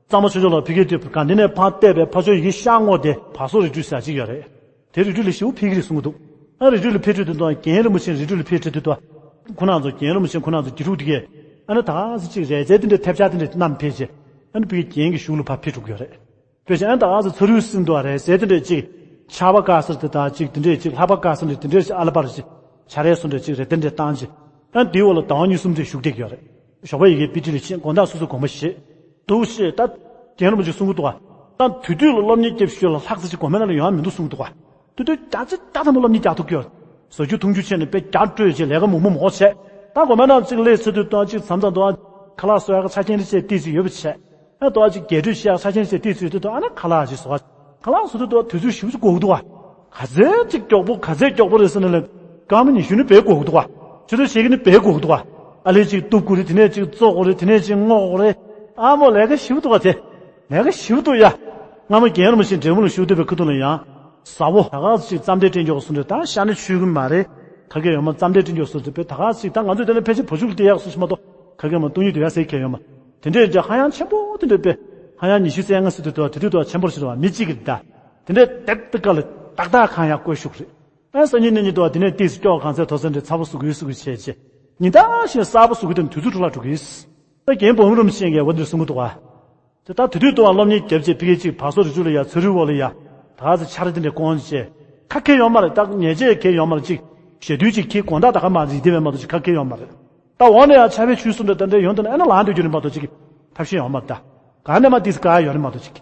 གཙང་པ་ཆོས་མཆོག་ལགས་ཕ་གིར་དུས་དགའ་ལྡན་ནས་ཕར་བལྟས་པའི་ཕར་ཕྱོགས་ཡི་གེ་ཤར་ངོས་དེ་བར་སོག་རི་ཁྲོད་ཟེར་ཅིག་ཡོད་རེད། དེ་རི་ཁྲོད་ལ་ཞེ་པོ་ཕེབས་ཀྱི་རེད་གསུང་གི་འདུག། ཨ་རི་ཁྲོད་ལ་ཕེབས་ཁྲོད་དུ་དང་རྒན་རིན་པོ་ཆེ་རི་ཁྲོད་ལ་ཕེབས་ཁྲོད་དུ་དང་། ཁོ་རང་ཚོ་རྒན་རིན་པོ་ཆེ་ཁོ་རང་ཚོ་དགེ་ཕྲུག་དེ་གས། ཨ་ནི་ད་ག་ཟེ་ཅིག་རས་ཚལ་དེ་འདྲའི་ཐབས་ཆག་དེ་འདྲའི་བསྣམས་ཕེབས་རྗེས། ཨ་ནི་ཕ་གི་རྒན་གྱི་གཞུག་ལ་ཕར་ཕེབས་འགྲོ་གི་ཡོད་རེད། ཕེབས་རྗེས་ཨ་ནི་ད་ག་ཟེ་ཚ་རུའི་གསེང་དུ་རས་ཚལ་དེ་འདྲའི་ཅིག་ཆར་པ་བཀག་སར་དེ་དང་ཅིག་དེ་འདྲའི་ཅིག་ལྷགས་པ་བཀག་སར་དེ་འདྲའི་ཅིག་ཨ་ལ་པར་ཅིག་བྱ་རས་སོ་འདྲ་ཅིག་རེ་དེ་འདྲའི་བཏང་རྗེས། ཨ་ནི་དེའི་འོག་ལ་ཟླ་བ་གཉིས་གསུམ་དེ་བཞུགས་བསྡད་ཀྱི་ཡོད་རེད། ཞོགས་པ་ཡི་གེ་དཔེ་ཁྲིད་ལ་ཕྱིན། དགོང་དག་སོ་སོ་དགོངས་པ་བཞེས། འདུག་ཞེས་ད། རྒན་རིན་པོ་ཆེས་གསུང་གི་འདུག་ག། ད་དུས་དུས་ལ་སློབ་གཉེར་སྐྱབས་ཞུ་ལ་ལྷག་ཙམ་ཅིག་དགོན་པའི་ནང་ལ་ཡོང་ཡ་མི་འདུག་གསུང་གི་འདུག་ག། དུས་དུས་རྒྱ་ཆེ་རྒྱ་ཐམ་པ་སློབ་གཉེར་རྒྱག་ཐུབ་ཀྱི་ཡོད། ཟ་རྒྱུ་འཐུང་རྒྱུ་བྱས་ནས་དཔེ་རྒྱ་སྤྲོད་བྱས་ལས་ཀ་མོག་མོག་མོག་བྱས། ད་དགོན་པའི་ནང་ཅིག་སླེབས་ཚར་དུས་ད་ཅིག་མཚམས་མཚམས་དུ་ཨ་ཁ་ལག་བཟོ་ཡ་གི་ཆ་རྐྱེན་རེ་བྱས་ཏོག་ཙམ་ཡོད་པ་བྱས། ཨ་ད་ཅིག་རྒྱས་སྤྲོས་བྱེད་ཡ་ཆ་རྐྱེན་རེ་བྱས་ཏོག་ཙམ་ཡོད་དུས་ད་ཨ་ན་ཁ་ལག་ཅིག་བཟོ་བ། ཁ་ལག་བཟོ་དུས་ད་དུས་ཚོད་ཞེ་པོ་ཅིག་འགོར་གི་འདུག་ག། ག་ཚད་ཅིག་མགྱོགས་པོ་ག་ཚད་མགྱོགས་པོ་རེད་ཟེར་ན་ལས། སྐར་མ་ཉི་ཤུ་ནི་དཔེ་འགོར་གི་འདུག་ག། ཆུ་ཚོད་ཕྱེད་ཀ་ནི་དཔེ་འགོར་གི་འདུག་ག། ཨ་ལས་ཅིག་གཏུབ་དགོས་རེད། དེ་ནས་ཅིག་བཙོ་དགོས་རེད། དེ་ནས་ཅིག་བརྔོ་དགོས་རེད། ཨ་མོ་ལས་ཀ་ཞེ་པོ་འདུག་ག་དེ། ལས་ཀ་ཞེ་པོ་འདུག་ཡ། སྔ་མོ་རྒན་རིན་པོ་ཆེ་འབྲས་སྤུངས་ལ་བཞུགས་སྡོད་པའི་ཁ་ཐུག་ལ་ཡང་། ཟ་བོ་ད་ག་ཅིག་རྩམ་དྲི་སྤྲད་འཇོག་གསུངས་དུས་ད་ཤ་ནི་མཆོད་གི་མ་རེད། ག་གེ་ཡོད་མ་རྩམ་དྲི་སྤྲད་འཇོག་གསུངས་དུས་དཔེ་ད་ག་ཅིག་ད་ང་ཚོས་དེ་ནས་ཕལ་ཆེར་བ་ཕྱུགས་ལ་སྟེར་ཡག་སུ་ཞིག་མ་གཏོགས་ག་གེ་མ་བཏུང་ཡུལ་དེ་ཡ་ཟེར་གི་ཡོད་མ། དེ་འདྲས་ཀྱི་ཧ་ཡང་ཆེན་པོ་དེ་འདྲས་དཔེ། ཧ་ཡང་ཉི་ཤུ་རྩ་ལྔ་ཟེར་དུས་དུ་དེ་དུས་དུ་ཆེན་པོར་ཕྱིར་བ་མི་གཅིག་གིས་ད། དེ་འདྲས་དེབ་དེ་ཀ་ལ་ཏག་ཏག་གང་ཡག་བཀོད་ཤུགས་རེད། ཨ་སང་ཉིན་གནངས་ཉིན་དུ་བ་དེ་ནས་ཏིས་སྐྱོག་གང་ཚད་མཐོ་ས་འདྲས་ཚ་པོ་ཟུག་གི་ཟུག་གི་བྱས་རྗེས། ཉིན་ལྟར་བཞིན་གསར་པ་ཟུག་གི་དང་དུས་ཚོད་འཕྲོ་བརླག་འགྲོ་གི་ཡིན། ད་རྒན་འབུམ་རམས་ཤིང་གིས་འོ་འདིར་གསུང་གི་འདུག་ག། དེ་ད་དེ་དུས་དུ་བ་སློབ་གཉེར་རྒྱབ་བྱས་ཕ་གི་ཅིག་བར་སོ་རི་ཆུ་ལ་ཡ་ཚ་རུའི་འོག་ལ་ཡ་ད་ག་ཚོད་ཆར་དེ་འདྲ་སྐོང་བྱས་ཁ་ཁེ་ཡོད་མ་རེད། ད་ཉལ་ཆས་ཁེ་ཡོད་མ་རེད། ཅིག་ཞེ་དུས་ཅིག་ཁེ་དགོང་དག་ད་ག་མ་རེད་དེ་བས་མ་གཏོགས་ཅིག་ཁ་ཁེ་ཡོད་མ་རེད། ད་འོག་ནས་ཡང་ཆར་པའི་ཆུ་སུམ་འདྲ་ད་འདྲ་ཡོང་དུས་ན་ཨ་ན་ལངས་སྡོད་རྒྱུ་རེད་མ་གཏོགས་ཅིག་ཐབས་ཤེས་ཡོད་མ་རེད། ད་ག་ནས་མ་དེས་ག་ཡོད་རེད་མ་གཏོགས་ཅིག་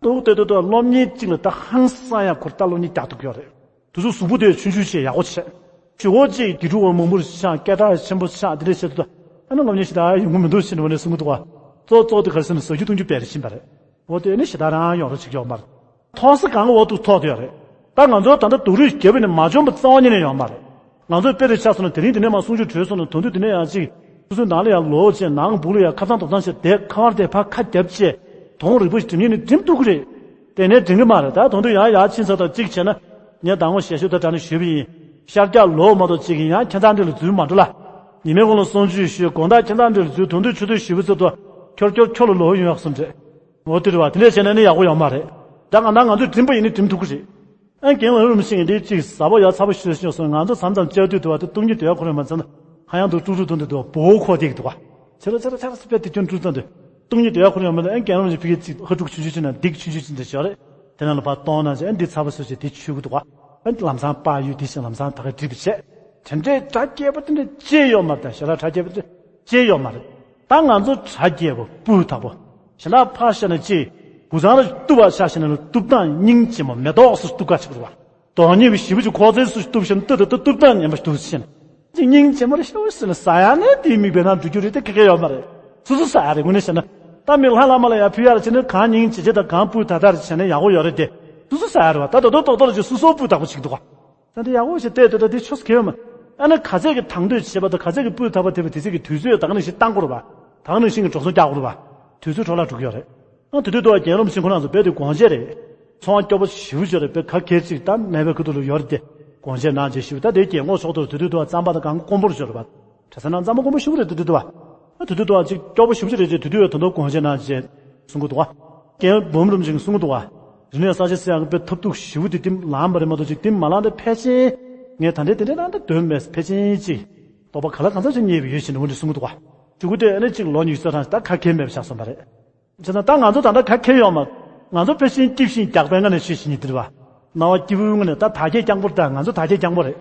ཏུག་ཏེ་ཏུ་ཏུ་སློབ་གཉེར་གཅིག་ལ་ད་ཧང་སང་ཡང་ཁོར་ད་སློབ་གཉེར་རྒྱག་ཐུབ་ཀྱི་ཡོད་རེད། དུ་སུ་གཟུགས་པོ་དེ་ཆུང་ཆུང་བྱས་ཡག་པོ་བྱས། ཇོ་བོ་གཅིག་དགེ་ཕྲུག་བ་མང་པོར་ཆགས་སྐད་གྲགས་ཆེན་པོ་ཆགས་དེ་འདྲ་བྱེད་དུ་ད་ཨ་ན་སློབ་གཉེར་ཞིག་ད་ཡོང་གི་མི་འདུག་ཕྱིན་ནས་སེམས་ཀྱི་འདུག་བ། གཙོ་གཙོ་དེ་ག་རེ་ཟེར་ན་ཟ་རྒྱུ་བཏུང་རྒྱུ་སྤེལ་རེ་བཞིན་པ་རེད། འོ་དེ་ནི་ཞེ་དྲག་རང་ཡོང་རོགས་བྱེད་ཀྱི་ཡོད་མ་རེད། མཐོང་ས་གང་ག་འོ་ཐུག་ཐོག་དེ་ཡོད་རེད། ད་ང་ཚོ་ད་ལྟ་སྡུག་རུས་བརྒྱབ་པ་ནི་མ་བྱུང་བ་རྩ་བ་ཉིད་ནས་ཡོད་མ་རེད། ང་ཚོས་དཔེ་རེ་ཆགས་སོང་ན་དེ་རིང་དེ་ནས་མ་གསུང་ཆོས་གྲོལ་སོང་ན་དོན་དུ་དེ་ནས་ཡང་ཅིག་སོ་སོའི་ནང་ལ་ཡང་ལོག་བྱས་ནང་སྦུག་ལ་ཡང་ཁ་ཚང་དོག་ཚང་བྱས་དེ་ཁ་བར་དེ་ཕར་ཁ་རྒྱབ་བྱས་དོང་རིག་པ་ཞིག་འགྲིམ་ཉིན་ནི་འགྲིམ་ཐུབ་ཀྱི་རེད། དེ་ནས་འགྲིམ་གི་མ་རེད། ད་དོན་དུ་ཡང་ཡར་ཕྱིན་ཚར་དང་གཅིག་བྱས་ན་ངས་ད་ངོ་ཞལ་ཤོད་ད་དྲ་ནས་ཞུས་པ་ཡིན། ཤར་རྒྱག་ལོག་མ་གཏོགས་གཅིག་ཡིན་ཡང་ཁྱེད་ཚང་འདི་ལ་འཛུལ་མ་འགྲོ་ལ། ཉི་མའི་གོང་ལ་གསུང་ཆོས་ཞུས་དགོང་དག་ཁྱེད་ཚང་འདི་ལ་འཛུལ་དོན་དུ་ཆུ་ཚོད་བཞི་པ་ཚོད་དུ་ཁྱོར་ཁྱོར་ཁྱོ་ལ་ལོག་ཡོང་ཡག་སོང་རེད། འོ་དེ་རེད་བ། དེ་འདྲས་བྱས་ན་ནི་ཡག་པོ་ཡོད་མ་རེད། ད་ང་ད་ང་ཚོས་འགྲིམ་པ་ཡིན་ནི་འགྲིམ་ཐུབ་ཀྱི་རེད། ཨ་རྒན་ལགས་རིན་པོ་ཆེ་འདི་གཅིག་ཟ་བ་ཡ་ཚ་པོ་ཤོད་ཤོད་སོང་། ང་ཚོ་མཚམས་མཚམས་བཅར་དུས་དུ་བ་དེ་སྟོང་ཉིད་དེ་ཡ་ཁོ་རང་མ་ཚང་ན་ཧ་ཡང་དུ་ཀྲུག་ཀྲུག་དུ་འདི་དུ་བ་བོ་ཁོ་དེ་གི་དུ་བ་ཆེ་ར་ཆེ་ར་ཆེ་ར་སི་པེ་དེ་ཀྱོན་ཀྲུག་ཙམ་དུ་སྟོང་ཉིད་དེ་ཡ་ཁོ་རང་མ་ཚང་ཨ་རྒན་རིན་པོ་ཆེ་ཕི་གི་གཅིག་ཧ་ཀྲུག་ཆུང་ཆུང་ཆུང་ན་འདི་ཆུང་ཆུང་ཆུང་དེ་ཤོ་རེད། དེ་ནང་ལ་ཕར་གཏོང་ན་ཅི་ཨ་འདི་ཚ་པོ་སོ་ཅི་དེ་ཆུ་གི་དུ་བ་ཨ་ལམ་སང་པ་ཡུ་དེ་ཞིང་ལམ་སང་ད་ག་འགྲིག་པ་བྱས། དེ་འདྲའི་དྲ་རྒྱས་པ་དེ་འདྲ་ཅི་ཡོད་མ་རེད། ད་ཞེ་ར་དྲ་རྒྱས་པ་དེ་ཅི་ཡོད་མ་རེད། ད་ང་ཚོ་དྲ་རྒྱས་པ་སྤུས་དག་པོ་ཞེ་ན་ཕར་བཤད་ན་ཅི་བུ་ཚང་ལ་གཏུབ་པ་ཤ་ཞེ་ན་ལ་གཏུབ་སྟངས་སྙིང་རྗེ་མོ་མེ་ཏོག་སུ་གཏུབ་ཀ་ཆགས་རུ་བ། དོན་གཉིས་པའི་ཞི་བ་ཅིག་ཁོ་ཚོའི་སུ་གཏུབ་ཤེས་ན་ཏུ་ཏུ་ཏུ་གཏུབ་སྟངས་ཉན་པ་གཏུབ་ཤེས་ན། ཅིག་སྙིང་རྗེ་མོ་རེ་ཤ་བ་ཟེར་ན་ཟ་ཡ་ནས་དེའི་མིག་བེ་ན་འགྲོ་རྒྱུ་རེད་དེ་ཁེ་ཁེ་ཡོད་མ་རེད། སུ་སུ་ཟ་ཡ་རེད་དངོས་གནས་བཤད་ན། ད་མི་ལྷ་བླ་མ་ལ་ཡ་ཕུལ་ཡ་རེ་བྱས་ན་གང་སྙིང་རྗེ་རྗེ་དང་གང་སྤུས་དག་དག་རེ་བྱས་ན་ཡག་པོ་ཡོད་རེད་དེ། སུ་སུ་ཟ་ཡ་རེད་བ། ད་ད་དོ་ཏོག་ཏོག་རེ་ཅིག་སུ་སུ་སྤུས་དག་པོ་ཅིག་འདུག་ག་ད་འདི་ཡག་པོ་ཞིག་བལྟས་དུས་ད་འདི་ཆོས་སུ་ཁེལ་མ། ཨ་ནི་ག་ཚད་ཀྱི་དང་དོད་བྱེད་པ་དང་ག་ཚད་ཀྱི་སྤུས་དག་པ་དེ་བས་དེ་ཚད་ཀྱི་དུས་ཚོད་ད་ག་ནང་བཞིན་བཏང་དགོས་རེད་བ། ད་ག་ནང་བཞིན་གྱི་འགྲོ་སོང་རྒྱག་དགོས་རེད་བ། དུས་ཚོད་འཕྲོ་བརླག་འགྲོ་གི་ཡོད་རེད། ཨ་དེ་དུས་དུ་བ་རྒན་རབས་ཤིང་ཁོ་རང་ཚོ་རྦད་དེ་དགོངས་བཞེས་རེད། ཚོང་སྐྱོ་པོ་ཞེ་པོ་ཅིག་རེད། དཔེ་ག་གེར་ཅིག་ད་མེད་པའི་ཁུ་ཐུག་ལ་ཡོད་རེད་དེ། དགོངས་བཞེས་གནང་བྱས་ཞེ་པོ་ད་དེའི་རྒན་གོག་ཚོགས་གཏོར་དེ་དུས་དུ་བ་རྩམ་པ་དང་གང་དཀོན་པོར་ཤོར་རེད་བ། གྲྭ་ས་ནང་རྩམ་པ་དཀོན་པོ་ཞེ་པོ་རེད་དེ་དུས་དུ་བ། ཨ་དེ་དུས་དུ་བ་ཅིག་སྐྱོ་པོ་ཞེ་པོ་ཅིག་རེད་ཅེས་དེ་དུས་བས་དོན་དུ་དགོངས་བཞེས་གནང་བྱས་གསུང་གི་འདུག་བ། རྒན་འབུམ་རིན་པོ་ཆེས་གསུང་གི་འདུག་བ། རིག་གནས་གསར་བརྗེ་ཟེར་ཡག་གི་དཔེ་ཐབས་སྡུག་ཞེ་པོ་དེ་དེ་ལངས་པ་རེད་མ་གཏོགས་ཅིག་དེ་མ་ལངས་ཏེ་ཕལ་ཆེར་ངས་ད་ལྟའི་དེ་འདྲའི་ནང་དུ་དོན་མེད་ཕལ་ཆེར་ཅིག་རྟོགས་པ་ག་ལ་གང་འཚམ་ཞིག་རྙེད་པ་ཡོད་བཞིན་དུ་འོན་ཏེ་གསུང་གི་འདུག་བ། ཕྲུ་གུ་དེ་ཨ་ནི་གཅིག་ལོ་ཉི་ཤུ་རྩ་གྲངས་ཤིག་ད་ཁ་ཁེལ་མེད་པ་ཆགས་སོང་བ་རེད། བྱས་ཙང་ད་ང་ཚོ་ད་ལྟ་ཁ་ཁེལ་ཡོད་མ། ང་ཚོ་ཕལ་ཆེར་སྐྱིད་ཤིང་རྒྱགས་པའི་ངང་ནས་ཤི་ཤི་ཉིད་དེ་རེད་བ། སྣང་བ་སྐྱིད་པོའི་ངང་ནས་ད་དར་རྒྱས་རྐྱང་པོ་རེད། ད་ང་ཚོ་དར་རྒྱས་རྐྱང་པོ་རེད།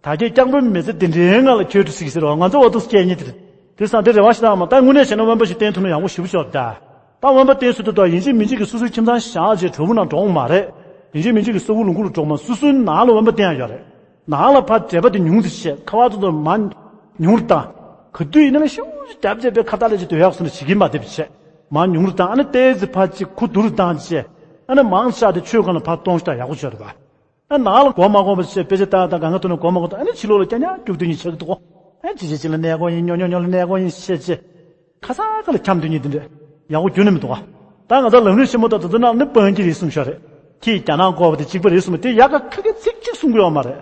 དར་རྒྱས་རྐྱང་པོའི་མི་ཚེ་འདི་འདྲའི་ངང་ལ་འཁྱོལ་འགྲོ་སྲིད་ཀྱི་ཟེར་བ་ང་ཚོ་འོ་ཐུག་སྐྱེལ་ཉིད་དེ་རེད། དེ་སང་དེ་རེ་བ་ཞིག་བཏང་མ་ད་དངོས་གནས་བྱས་ན་དབེན་པ་ཞིག་བསྟེན་ཐུབ་ན་ཡག་པོ་ཞེ་པོ་ཅིག་ཡོད་རེད་ད། ད་དབེན་པ་བསྟེན་སྲོལ་དུ་ད་ཡིན་གཅིག་མིན་གཅིག་གིས་སོ་སོའི་ཁྱིམ་ཚང་བཞག་བྱས་གྲོགས་པོ་ནང་འགྲོ་འོང་མ་རེད། ཡིན་གཅིག་མིན་གཅིག་གིས་ས་ཁུག་ལུང་ཁུག་ལ་འགྲོ་མ། སོ་སོའི་ནང་ལ་དབེན་པ་བསྟེན་ཡག་ཡོད་རེད། ནང་ལ་ཕར་འབྲེལ་པ་དེ་ཉུང་དུ་བྱས། ཁ་བ་ཚོ་ཚོ་མ་ཉུང་རུ་བཏང་། ག་དུས་ཡིན་ན་ལ་ཤུགས་རྒྱབ་བྱས་པའི་ཁ་བརྡ་ལས་ཀྱི་སྡོད་ཡག་སོང་ན་བྱེད་ཀྱི་མ་བསྡད་པ་བྱས། མ་ཉུང་རུ་བཏང་། ཨ་ནི་ཏོག་ཙམ་ཕར་ཅིག་ཁུ་བསྡུ་རུ་བཏང་བྱས། ཨ་ནི་མང་ཆེ་དེ་ཆོས་སྒང་ལ་ཕར་གཏོང་ཤོག་ད་ཡག་པོ་ཆགས་རེད་པ། ཨ་ནང་ལ་མགོ་མ་འཁོར་བ་བྱས་དཔེ་ཆ་ལྟ་ད་གང་ག་ཐོན་ན་མགོ་མ་འཁོར་ད་ཨ་ནི་ཕྱི་ལོགས་ལ་རྐྱང་རྐྱང་རྒྱུག་སྡོད་ཉིད་ཆགས་ཀྱི་འདུག་གོ། ཨ་ཅི་བྱེད་ཅི་ལ་གནས་སྐོར་ཡིན། ཉོ་ཉོ་ཉོ་ལ་གནས་སྐོར་ཡིན་བྱས་བྱས། ཁ་སང་ཁ་ལ་འཁྱམ་སྡོད་ཉིད་དེ་འདྲ་ཡག་པོ་རྒྱུན་ནས་མི་འདུག་ག་ད་ང་ཚོ་ལམ་རིམ་ཆེན་མོ་དང་དེ་ཚོ་ནང་ནི་དཔོན་གྱི་རེད་གསུངས་ཤོག་རེད། ཁྱེད་རྒྱ་ནག་འགོ་བ་དེ་གཅིག་པ་རེད་གསུངས་པ་དེ་ཡག་ག་ཁ་གི་ཚིག་གཅིག་གསུང་གི་ཡོད་མ་རེད།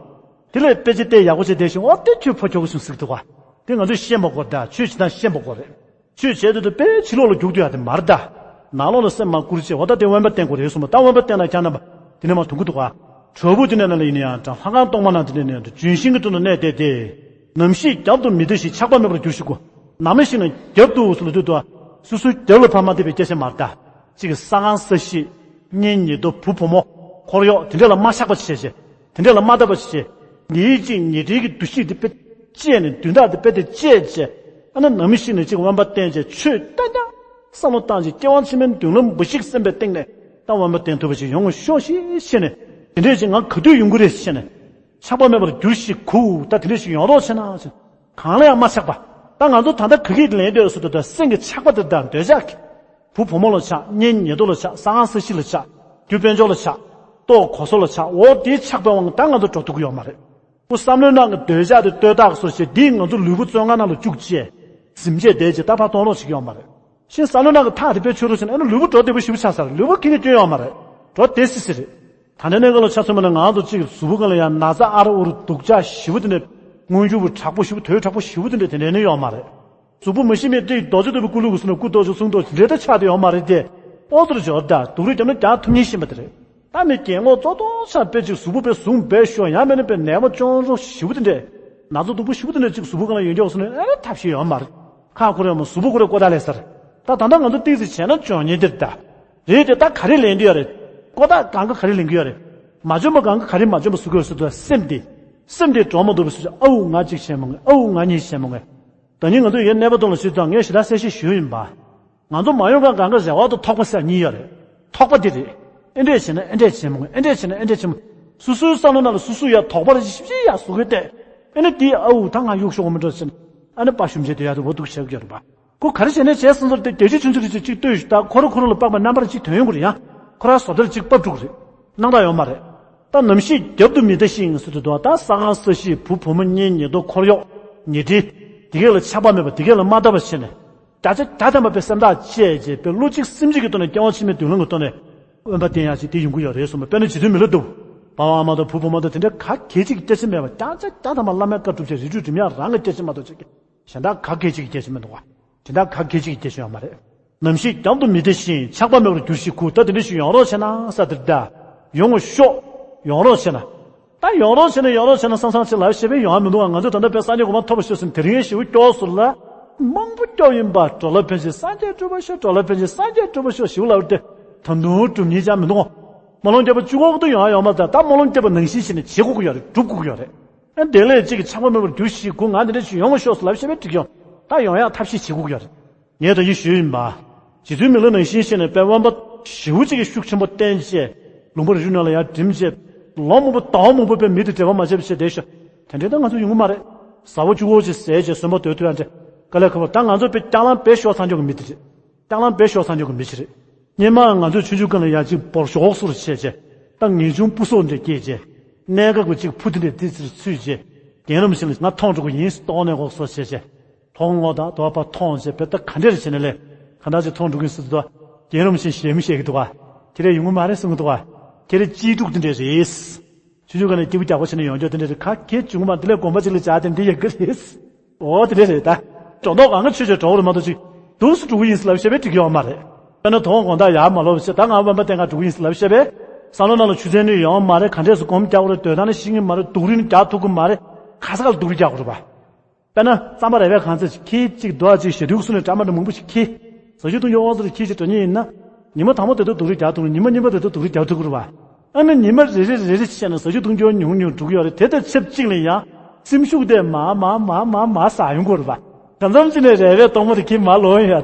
དེ་ལས་དཔེ་ཆ་བལྟས་ཡག་པོ་བྱས་བསྡད་ཤིང་འོ་དེ་ཁྱོད་ཕོ་ཁྱོ་ག་གསུང་སྲིད་འདུག་ག་དེ་ང་ཚོས་ཤེས་མ་དགོས་ད། ཆོས་བྱེད་སྟངས་ཤེས་མ་དགོས་རེད། ཆོས་བྱས་དུས་དུ་དཔེ་ཕྱི་ལོགས་ལ་རྒྱུག་སྡོད་ཡ་དེ་མ་རེད་ད། ནང་ལོགས་ལ་སེམས་མ་བཀུར་བྱས་འོ་ད་དེ་དབེན་པ་བསྟེན་དགོས་རེད་གསུངས་པ། ད་དབེན་པ་བསྟེན་ན་ཁྱང་ན་པ་དེ་ནས་མ་དུང་གི་འདུག་ག་བྲག་ཕུག་དེ་ནས་ན་ལ་ཡིན་ན་ཡང་འདྲ། ལྷ་ཁང་གཏོར་མ་ནང་དེ་ནས་ནས་འདྲ། ལྗོན་ཤིང་གི་དྲུང་དུ་གནས་བསྡད་དེ། ནམ་ཞིག་རྒྱབ་ཏུ་མི་ལྟ་ཞིང་ཆགས་པ་མེད་པར་འགྱུར་ཞིག་གོ། ནམ་ཞིག་ན་རྒྱབ་ཏུ་སུ་ལ་ལྟོས་དུ་བ། སོ་སོའི་རྒྱབ་ལ་ཕར་མ་བལྟས་པའི་སྐད་ཆ་མ་རེད་ད། གཅིག་གི་ས་ཁང་ས་གཞི། གཉེན་ཉེ་དུ་བུ་བུ་མོ། འཁོར་གཡོག་དེ་འདྲ་ལ་མ་ཆགས་པ་བྱས་བྱས། དེ་འདྲ་ལ་མ་བལྟ་བ་བྱས་བྱས། ཉེ་གཅིག་ཉེ་འབྲེལ་གྱི་འདུ་ཤེས་དེ་དཔེ་བཅད་ནས་མདུན་ཐག་དེ་དཔེ་དེ་བཅད་བྱས། ཨ་ན་ནམ་ཞིག་ན་གཅིག་དབེན་པ་བསྟེན་བྱས་ཆོས་ལྟ་ཀྱང་བསམ་བློ་བཏང་བྱས་སྐྱེ་བ་ཕྱི་མའི་མདུན་ལམ་འབའ་ཞིག་སེམས་པའི་སྟེང་ནས་ད་དབེན་པ་བསྟེན་ཐུབ་པ་ཞིག་ཡོང་ཤོག་ཤིག་བྱས་ནས། དེ་འདྲས་ཞིག་ང་ག་དུས་ཡོང་གི་རེད་བྱས་ནས། ཆགས་པ་མེད་པར་འགྱུར་ཞིག་གུ་ད་དེ་འདྲས་ཞིག་ཡོང་རོགས་བྱས་ན་བྱས། གང་ལ་ཡང་མ་ཆགས་པ། ད་ང་ཚོ་ད་ལྟ་ག་གིས་ལེན་འདོད་སུ་ད་ད་སེམས་ཀྱི་ཆགས་པ་དེ་དང་འདོད་ཆགས་ཀྱི། བུ་བུ་མོ་ལ་ཆགས། གཉེན་ཉེ་དུ་ལ་ཆགས། ས་ཁང་ས་གཞི་ལ་ཆགས། རྒྱུ་དཔལ་འབྱོར་ལ་ཆགས། ལྟོ་གོས་སོགས་ལ་ཆགས། འོ་དེའི་ཆགས་པའི་དབང་གིས་ད་ང་ཚོ་འགྲོ་ཐུབ་ཀྱི་ཡོད་མ་རེད། ཁོ་བསམ་བློའི་ནང་གི་འདོད་ཆགས་དེ་ལྟོས་ཐག་སོ་བྱས་འདིས་ང་ཚོ་ལུས་པོ་བཙོན་ཁང་ནང་ལ་བཅུག་བྱས། ཟིན་བྱས་བསྡད་བྱས་ད་ཕར་གཏོང་རོགས་བྱེད་ཀྱི་ཡོད་མ་རེད། ཤིང་བསམ་བློའི་ནང་གི་ཐག་དེ་དཔེ་ཆོད་རོགས་བྱས་ན་ཨ་ནི་ལུས་པོ་འགྲོ་བདེ་པོ་ཞེ་པོ་ཆགས་ཚར། ལུས་པོ་ཁྱེད་ཀྱི་སྐྱོན་ཡོད་མ་རེད། འགྲོ་བདེ་སི་སི་རེད། ད་ལྟའི་གནས་སྐབས་ལ་ཆ་མཚོན་པ་ན་ང་ཚོ་གཅིག་གཟུགས་པོ་སྒང་ལ་ཡང་ན་ཚ་ཨ་རུ་ཨུ་རུ་སྡུག་ཅག་ཞེ་པོ་དེ་འདྲ། རྔུལ་ཆུ་བོ་དྲག་པོ་ཞེ་པོ་དོད་དྲག་པོ་ཞེ་པོ་དེ་འདྲ་དེ་འདྲ་ནི་ཡོད་མ་རེད། གཟུགས་པོ་མི་ཤི་མི་དེ་རྡོ་རྗེ་ལྟ་བུའི་སྐུ་ལུས་ཀྱི་སུ་ན་སྐུ་རྡོ་རྗེ་གསུང་རྡོ་རྗེ་འདྲ་ད་ཆགས་དེ་ཡོད་མ་རེད་དེ། ཨོ་ཚོར་འབྱོར་ད་སྡུག་རུས་བརྒྱབ་ན་རྒྱག་ཐུབ་ཉིན་ཤེས་པ་དེ་རེད། ད་མི་རྒན་ངོ་ཙོ་ཏོ་ཆགས་དཔེ་ཅིག་གཟུགས་པོ་དཔེ་ཟུངས་བས་ཤོ་ཡང་མེད་ན་དཔེ་ནད་པ་ཅོང་རོ་ཞེ་པོ་དེ་འདྲ། ན་ཚ་སྡུག་པོ་ཞེ་པོ་དེ་འདྲ་ཅིག་གཟུགས་པོ་སྒང་ལ་ཡོད་འཇོག་སུ་ན་ཨེ་ཐབས་ཤེས་ཡོད་མ་རེད། ཁ་ཁོ་རེ་མོ་གཟུགས་པོ་ཁོ་རེ་ཀོ་ད་ལས་སར། ད་ད་ལྟ་ང་ཚོ་ཏིག་ཙི་བྱས་ན་འཇོན་ཉེན་འདིར་ད། རེད་དེ་ད་ག་རེ་ལེན་འདི་ཡོད་རེད། ཀོ་ད་གང་ག་ག་རེ་ལེན་གི་ཡོད་རེད། མ་འཇོན་པ་གང་ག་ག་རེ་མ་འཇོན་པ་བཟོ་གི་ཡོད་ཟེར་དུས་སེམས་འདི། སེམས་འདི་འགྲོ་མ་ཐུབ་པ་བཟོ་ཆ་ཨའུ་ང་གཅིག་བྱས་མ་ངེས་ཨའུ་ང་གཉིས་བྱས་མ་ངེས། ད་ནི་ང་ཚོ་ཡོད་གནས་པ་དོན་ལ་ཞུས་ཙང་ངས་ཞེ་དྲག་གསལ་བཤད་ཞུས་ཡིན་པ། ང་ཚོ་མ་ཡོང་གང་གང་ག་རེ་བ་དང་ཐོགས་པ་ཟེར་གཉིས་ཡོད་རེད། ཐོགས་པ་འདི་རེད། ཨེ་འདྲས་བྱས་ན་ཨེ་འདྲས་བྱས་མ་ངེས་ཨེ་འདྲས་བྱས་ན་ཨེ་འདྲས་བྱས་མ། སོ་སོའི་བསམ་བློ་ནང་ལ་སོ་སོ་ཡ་དོགས་པ་རེ་ཞིབ་ཞིབ་ཡ་བཟོ་གི་སྟེ། ཨེ་ནི་དེ་ཨའུ་ད་ང་གཡུག་ཤོག་མི་འགྲོ་ཟེར་ན། ཨ་ནི་དཔའ་ཞུམ་བྱས་དེ་ཡ་དེ་འོ་འདུག་བྱས་ཡོད་རེད་པ། ཁོ་ག་རེ་བྱས་ནས་བྱས་སོང་ཟེར་ཏེ་བརྒྱད་ཅུ་ཆུང་ཆུང་རེ་ཅིག་གཅིག་ལྟོས་ཤིག་ད་ཁོ་རང་ཁོ་རང་ལ་དཔག་པའི་རྣམ་པར་ཅིག་ཐོན་ཡོང་གི་རེད་ཡ། ཁོ་རང་བཟོ་ལྟར་ཅིག་ཕབ་འགྲོ་གི་རེད། སྣང་དག་ཡོད་མ་རེད། ད་ནམ་ཞིག་རྒྱབ་ཏུ་མི་ལྟ་ཞིང་ཟེར་དུས་ད་ས་ཁང་ས་གཞི་བུ་བུ་མོ་གཉེན་ཉེ་དོ་འཁོར་གཡོག་ཉེ་འབྲེལ། དེ་གས་ལ་ཆགས་པ་མེད་པ་དེ་གས་ལ་དམའ་ལྟ་བ་བྱས་ནས། བརྒྱ་ཆ་བརྒྱ་ཐམ་པ་པའི་སེམས་ཐག་བཅད་རྗེས་པའི་བློ་གཅིག་སེམས་གཅིག་གི་ཐོག་ནས་སྐྱེ་བ་ཕྱི་མའི་མདུན་ལམ་གྱི་ཐོག་ནས་དབེན་པ་བསྟེན་ཡག་ཅིག་དེ་ཡོང་གི་ཡོད་རེད་གསུངས་པ། དཔེར་ན་རྗེ་བཙུན་མི་ལ་འདུག་པ་པ་ཨ་མ་དང་བུ་བུ་མོ་དང་དེ་འདྲ་ག་གེ་ཅིག་གི་སྐྱེ་ཕྱིར་མེད་པ་བརྒྱ་ཆ་བརྒྱ་ཐམ་པ་བླ་མའི་བཀའ་སྒྲུབ་བྱས་རིགས་རུས་སྒྲིམ་ཡག་རང་གི་སྐྱེ་ཕྱིར་མ་གཏོགས་ཅིག་གི་གཞན་དག་ག་གེ་ཅིག་གི་སྐྱེ་ཕྱིར་མི་འདུག་བ། དེ་འདྲ་ག་གེ་ཅིག་གི་སྐྱེ་ཕྱིར་ཡོད་མ་རེད། ནམ་ཞིག་རྒྱབ་ཏུ་མི་བདེ་ཞིང་ཆགས་པ་མེད་པར་འགྱུར་ཞིག་ཁུ་ད་དེ་འདྲ་ཞིག་ཡོང་རོགས་བྱས་ན་ས་དེར་ད། ཡོང་ངོ་ཤོག་ཡོང་རོགས་བྱས་ན། ད་ཡོང་རོགས་བྱས་ན་ཡོང་རོགས་བྱས་ན་བསམ་བསམ་ཆེ་ལབ་བཤད་པས་ཡོང་ཡ་མི་འདུག་ཨ། ང་ཚོས་ད་ལྟ་དཔེ་སངས་རྒྱས་གོ་འཕང་ཐོབ་པ་ཤོག་ཟེར་ནས་དེ་རིང་ཞེ་པོ་སྐྱོ་སོང་ལ། མང་པོ་སྐྱོ་ཡིན་པ་འགྲོ་ལ་ཕན་ཕྱིར་སངས་རྒྱས་སྒྲུབ་པར་ཤོག་འགྲོ་ལ་ཕན་ཕྱིར་སངས་རྒྱས་སྒྲུབ་པར་ཤོག་ཞེ་པོ་ལབ་སྟེ། ད་དུང་སྒྲུབ་ཉེན་ཅང་མི་འདུག་ཨ། སྨོན་ལམ་བརྒྱབ་པ་གཅིག་པོ་ད་ཡོང་ཡ་ཡོད་མ་རེད། ད་སྨོན་ལམ་བརྒྱབ་པ་ནང་བཞིན་བྱས་ནས་བྱེད་དགོས་ཀྱི་ཡོད་རེད། སྒྲུབ་དགོས་ཀྱི་ཡོད་རེད། ཨ་བདེ་ལེགས་གཅིག་གི་ཆགས་པ་མེད་པར་འགྱུར་ཞིག་ཁུ་ང་དེ་འདྲ་ཞིག་ཡོང་ངོ་ཤོག་ཟེར་ལབ་བཤད་པས་འགྲིག་ཡོང་། ད་ཡོང་ཡ་ཐབས་ཤེས་བྱེད་དགོས་ཀྱི་ཡོད་རེད། ངས་ད་ཡིན་ཞུས་ཡིན་པ། རྗེ་བཙུན་མི་ལ་ནང་བཞིན་བྱས་ནས་དཔེ་དབེན་པ་ཞེ་པོ་ཅིག་གི་ཤུགས་ཆེན་པོ་བསྟེན་བྱས། ལུང་པ་རི་རུ་ནང་ལ་ཡར་འགྲིམ་བྱས། ལོ་མང་པོ་ཟླ་བ་མང་པོ་དཔེ་མི་དེ་འབྲེལ་བ་མ་བྱས་པ་བྱས་བསྡད་ཤག་དེ་འདྲའི་ད་ང་ཚོ་ཡོང་གི་མ་རེད། ཟ་བོ་བཅུ་བོ་ཅིག་ཟས་བྱས་ཟོན་པ་སྡོད་ཐུབ་ཡ་འདྲ། དཀའ་ལས་ཁག་པོ། ད་ང་ཚོ་དཔེ་སྐྱག་ལང་དཔེ་ཤོར་ཚར་འཇོག་གི་མི་དེ་རེད། སྐྱག་ལང་དཔེ་ཤོར་ཚར་འཇོག་གི་མི་ཞིག་རེད། སྙེ་མ་ང་ཚོས་ཆུང་ཆུང་སྒང་ལ་ཡ་གཅིག་འབོར་ཞོག་སོར་བྱས་བྱས། ད་ངེས་འབྱུང་སྤུ་སོགས་འདྲ་སྐྱེས་བྱས། གནས་སྐབས་ཀྱི་གཅིག་ཕུ་དེ་འདྲ་ཏི་ཙིར་ཚུད་བྱས། རྒན་རབས་ཤིག་ལ་ང་མཐོང་འགྲོ་གི་ཡིན་ལྟོགས་ནས་འོག་སོ་བྱས་བྱས། ལྷོ་ངོ་དང་དོ་བ་མཐོང་བྱས་བེ་ད་ག་འདྲ་རེ་བྱས་ནས་ལས། ག་འདྲ་ཅིག་མཐོང་འགྲོ་གི་ཡིན་ཟེར་དུས། རྒན་རབས་ཤིག་ཞལ་མི་བཤད་ཀྱི་འདུག་ག་དེ་རེ་ཡོང་གི་མ་རེད་གསུང་གི་འདུག་ག་དེ་རེ་གཅེས་ཕྲུག་དེ་འདྲ་རེད། ཆུང་ཆུང་སྒང་ནས་སྐྱིད་པོ་རྒྱག་པོ་བྱས་ནས་ཡོང་རྒྱུ་དེ་འདྲ་རེད། ག་གེ་བྱུང་མ་འདི་ལས་དགོན་པ་ཅིག་ལ་བྱ་དེ་འདི་ཡག་གི་རེད། འོ་དེ་འདྲ་རེད་ད། སྒྲོ་འདོགས་གང་ག་ཆོད་ཆོད་འགྲོ་བ་རེད་མ་གཏོགས་ཅིག་འདུག་སེ་འགྲོ་གི་ཡིན་ཟེར་ལབ་བཤད་པས་འགྲིག་གི་ཡོད་མ་རེད། དཔེར་ན་དོ་དགོང་དག་ཡར་མ་ལོག་བྱས་ད་ང་དབེན་པ་བསྟེན་ག་འགྲོ་གི་ཡིན་ཟེར་ལབ་བཤད་པས། བསམ་བློ་ནང་ལ་ཆུ་ཚན་ནི་ཡོད་མ་རེད། ག་འདྲས་སུ་སྒོམ་རྒྱག་དགོས་རེད། སྡོད་སྟངས་ནི་ཤེས་ཀྱི་མ་རེད། སྡུག་རུས་ནི་རྒྱག་ཐུབ་ཀྱི་མ་རེད། ག་ས་ག་ལ་སྡུག་རུས་རྒྱག་དགོས་རེད་པ། དཔེར་ན་གཙང་མ་རེ་བའི་གང་ཚེ་ཁྱི་གཅིག་རྡོ་གཅིག་ཞེ་དྲུག་གསུམ་ནས་འདྲ་མ་འདྲ་མང་པོ་ཞིག་ཁྱི། ཟ་རྒྱུ་འཐུང་རྒྱུ་དབང་ཚད་ཁྱི་གཅིག་འདྲ་ཉིད་ཡིན་ན། ཉི་མ་དང་པོ་དེ་ཚོ་སྡུག་རུས་རྒྱག་ཐུབ་རུང་ཉི་མ་གཉིས་པ་དེ་ཚོ་སྡུག་རུས་རྒྱག་ཐུབ་ཀྱི་རེད་བ། ཨ་ནི་ཉི་མ་རེ་རེ་རེ་རེ་བྱས་ནས་ཟ་རྒྱུ་འཐུང་རྒྱུ་ཉུང་ཉུང་འགྲོ་གི་ཡོད་རེད། དེ་དང་ཆབས་ཅིག་ལ་ཡང་སེམས་ཤུགས་དེ་མར་མར་མར་མར་མར་ཟག་ཡོང་གི་རེད་བ། གང་འཚམ་ཅིག་ནས་རེ་བའི་སྟོང་པ་དེ་ཁྱི་མར་ལོག་ཡོང་ཡ་དེ།